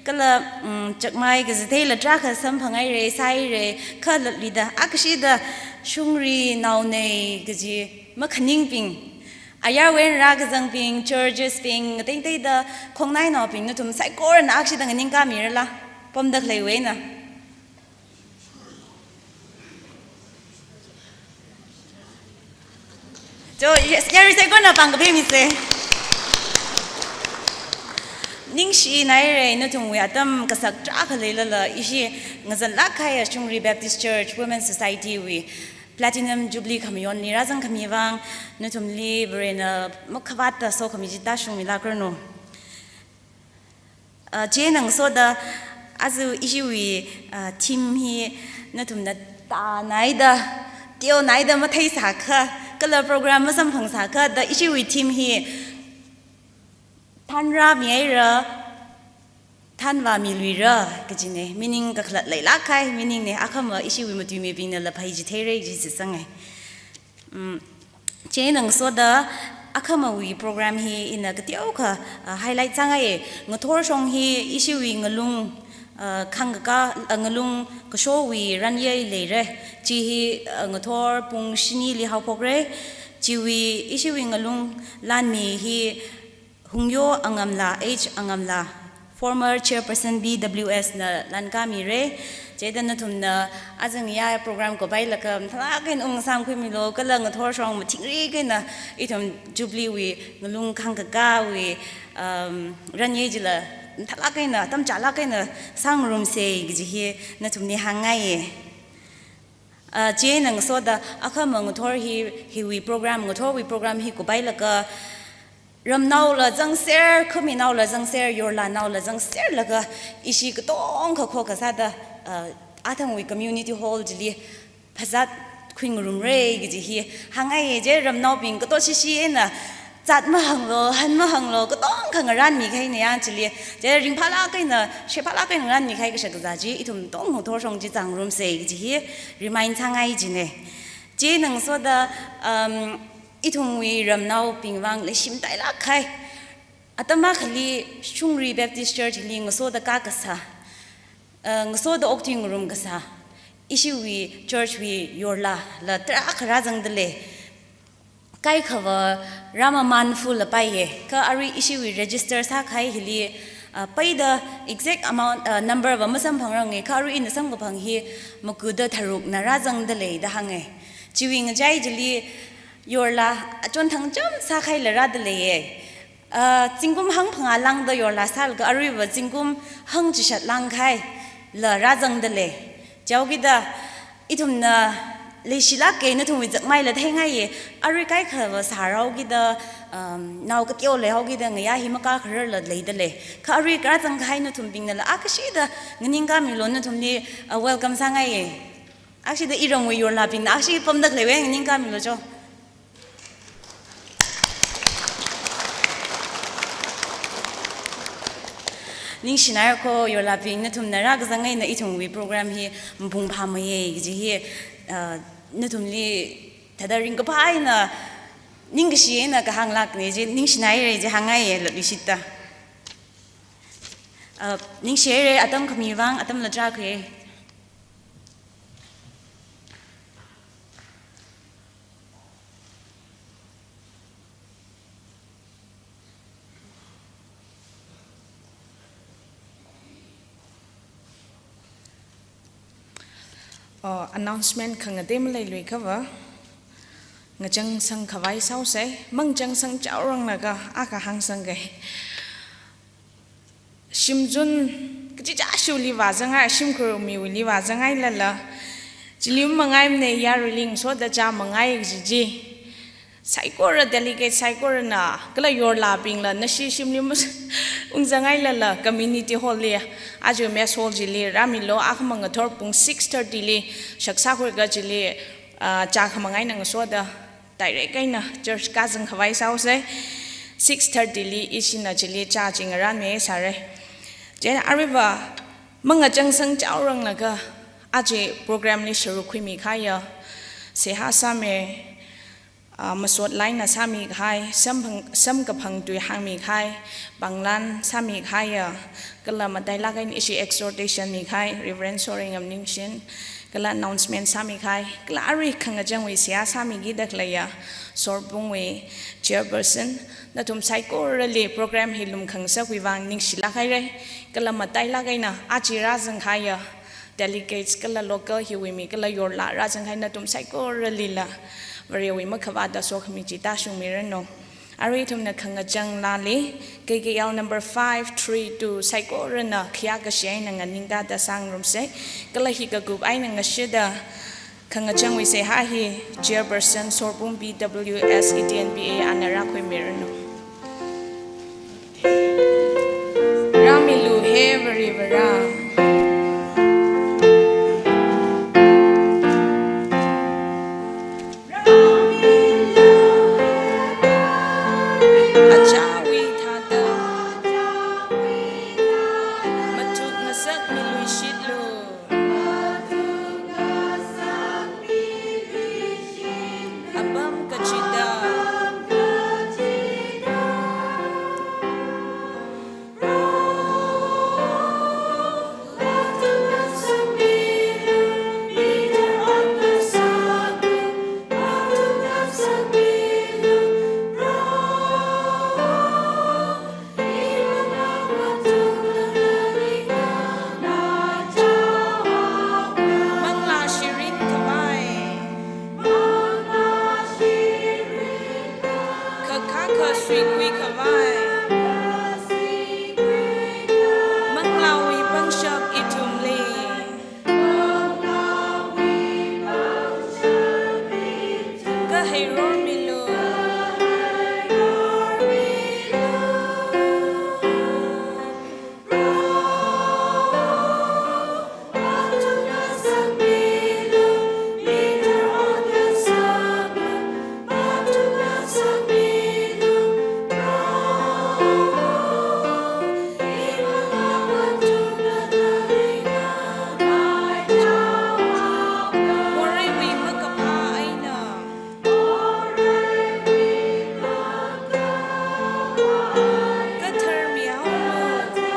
Kala, mm, zakmai kazitheila tarākha samphangaira, sāhaira, kha latluida akashida shungri naonei kaji makhaningbing, ayarwui eina rākazangbing, churches bing, ngateiteida khongnainaobing nathum saikorana akashida nganingkāmirala, pamda khaleiwui eina. Cho, yes, yarui saikorana pāng kaphā misa. Ningshinaira, nathumwui atam kasak tarākha leilala, ishi ngazanlāk kahaiya Shungri Baptist Church Women Society wui Platinum Jubilee khamayonli rāzangkhami vang, nathumli Varena makhavātda sokhami chi tāshungmilākranu. Ah, chieina ngasoda aja ishiwui, ah, theme hi nathumna tānaida, teonaida matheisākha, kala program masamphangsākha da ishiwui theme hi Thanrāmihaira, thanvāmiluira kajina, meaning kakhalat leilāk kahai meaning na, akhama ishiwui matuimibingnala phai chitheira kaji shitsanga. Mm, chieina ngasoda akhamawui program hi ina kateokha, ah, highlight sāngaiya. Ngathor shong hi ishiwui ngalung, ah, khangkakā, ah, ngalung kashowui ranyei leira. Chi hi, ah, ngathor pung shinili haophokra. Chiwui ishiwui ngalung lanmi hi Hungyo Angamla, H Angamla, former chairperson B W S na lankāmira. Chieina nathumna aja ngayā program kapailakha mathālāk eina ungsāmkhuimilu, kala ngathor shong mathingrik eina ithum Jubilee wui ngalung khangkakāwui, um, ranyei chila mathālāk eina, atam chālāk eina sāngarumsa kaji hi nathumli hāngngaiya. Ah, chieina ngasoda akhama ngathor hi, hiwui program, ngathorwui program hi kapailakha, ramnaola zangser, khaminaola zangser, yorlanaola zangserlaga, ishi katongkha khokha sāda, ah, athangwui community hall chili phazat khuingarumra kaji hi hāngngaiya. Chi ramnaobing kato shishi eina, zat mahānglu, han mahānglu, katongkha ngaranmikahaina yang chili. Chi ringphālāk eina, shaiphālāk eina ngaranmikahai kashakazā chi, ithum tong ngathor shong chi zangramsa kaji hi remind sāngai kajina. Chieina ngasoda, um, ithumwui ramnaobing vang leishimatailāk kahai, atam akhali Shungri Baptist Church li ngasoda kakasā, uh, ngasoda okthui ngarumkasā, ishiwui church wui yorlala tarākha rāzangda lei. Kaikhava rāmamanfulapaiya, kha arui ishiwui register sākahai hili, ah, peida exact amount, ah, number va masamphangranga, kha arui ina samkaphang hi makuda tharukna rāzangda lei da hānga. Chiwui ngachai chili yorla achon thangcham sākahaila rāda leiya. Ah, zingkum hangphangā lāngda yorla sālaga aruiva zingkum hangchishat lāngkahaila rāzangda lei. Chihaokida ithumna leishilāka, nathumwui zakmaila theingaiya, arui kaikhava sārhaokida, um, nao kateo leihaokida ngayā hi makakhararla leida lei. Kha arui rāzangkahai nathumbingnala akashida nganingkāmilu, nathumli, uh, welcome sāngaiya. Akashida iramwui yorlabingna akashi pamda khaleiwui eina nganingkāmilu cho. Ningshinaira ko yorlabing, nathumna rākazang eina ithumwui program hi mapung phāmeiya kaji hi, ah, nathumli thāda ringkaphā eina Ningkashi eina kahānglākna chi, ningshinaira chi hāngngaiya, lotli shita. Uh, ningshihaira, atam khami vang, atam latra khuiya. Oh, announcement khangatei maleiluiakhava, ngachangsang khavai sāhaosa, mangachangsang chaoranglaga akha hāngsangkai. Shimzun kachichāshili vāzanghai, shimkhur miwuili vāzanghailala, chili mangaimana, yaruili ngasoda chāmangai kaji chi. Saikora delegate saikorana, kala yorlābingla, nashi shimli mas-, ungzanghailala, community hall li, aja mess hall chili rāmilu, akhamang ngathor pung six thirty li, shaksa khuiga chili, ah, chākhamang eina ngasoda, direct eina church kazang khavai sāhaosa, six thirty li ishina chili chā chi ngarānmi sāra. Chieina aruiva, mangachangsang chaoranglaga, aja program li sharuk khuimi kahaiya, seihā sāmi, ah, masot laina sāmi kahai, samphang-, samkaphang tui hāngmi kahai, pānglan sāmi kahaiya, kala matailāk eina ishi exhortation mi kahai, Reverend Soringam Ningshin, kala announcement sāmi kahai, kala arui khangachangwui seihā sāmikida khaleiya, Sorbungwui chairperson, nathum saikorali program hi lumkhangasakwui vang ningshilāk haira, kala matailāk eina aja rāzang kahaiya, delegates kala local hiwui mi kala yorlā rāzang kahai nathum saikoralila, Varewui makhavātda sokhami chi tāshungmiranu. Arui ithumna khangachang laali, K K L number five three two, saikorana khayākashi eina nganingda da sāngarumsa, kala hi kakup eina ngashitda khangachangwui seihā hi Chairperson Sorbung P W S E T N P A ana rākhuimiranu. Rāmilu he Varivara. Achāwui thāda mathuk ngasakmiluishitlu. Apam kachida manglā shirin khavai, khakha kha suikhui khavai, manglāwui pangshap ithumli kaheirormilu. Moreiwui makaphā eina kathar mihaolu.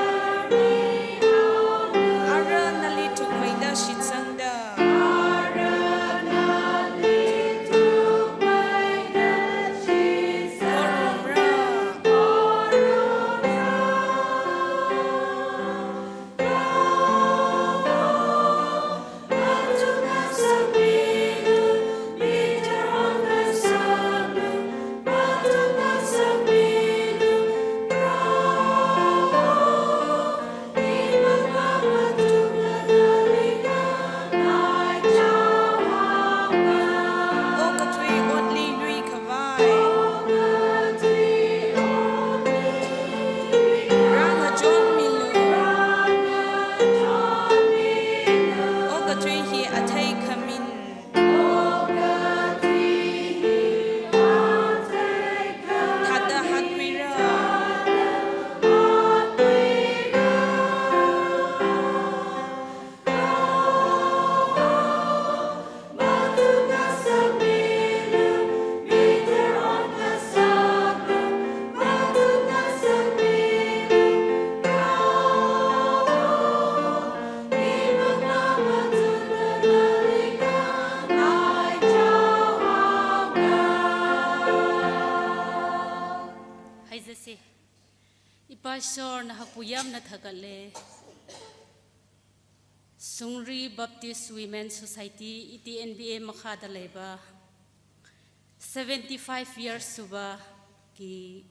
Ara nali thukmeida shitsangda khorumra. Okathui otli yuikhavai, rāngachonmilu. Okathui hi athei khamin thāda hatkhuira. Ishwar, nahakpu yamna thakatle. Sungri Baptist Women Society, E T N B A makhada leiba seventy-five years suba ki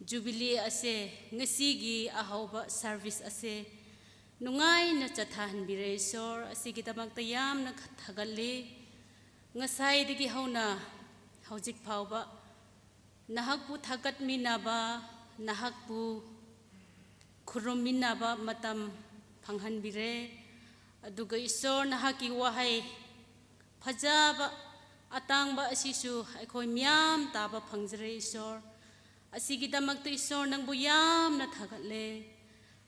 Jubilee ase, ngasiki ahaoba service ase, nungaina chathāhanbire Ishwar, asigidakta yamna thakatle. Ngasaidaki haona hojik faoba nahakpu thakatminaba, nahakpu khurumminaba matam phanghanbire. Aduga Ishwar, nahaki wahai phajaba, atangba ashisu aikhoi miyam taba phangzire Ishwar. Asigidakta Ishwar, nangpu yamna thakatle.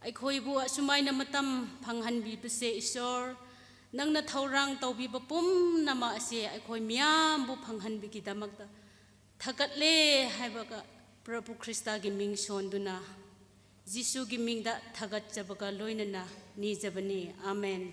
Aikhoibu asumaina matam phanghanbibuse Ishwar, nangna thaurang taubiba pumnama ase aikhoi miyampu phanghanbikidakta thakatle haiba ka Prabhu Khristaki ming shonduna, Jishuki mingda thakat jabaka loinana nijabane. Amen.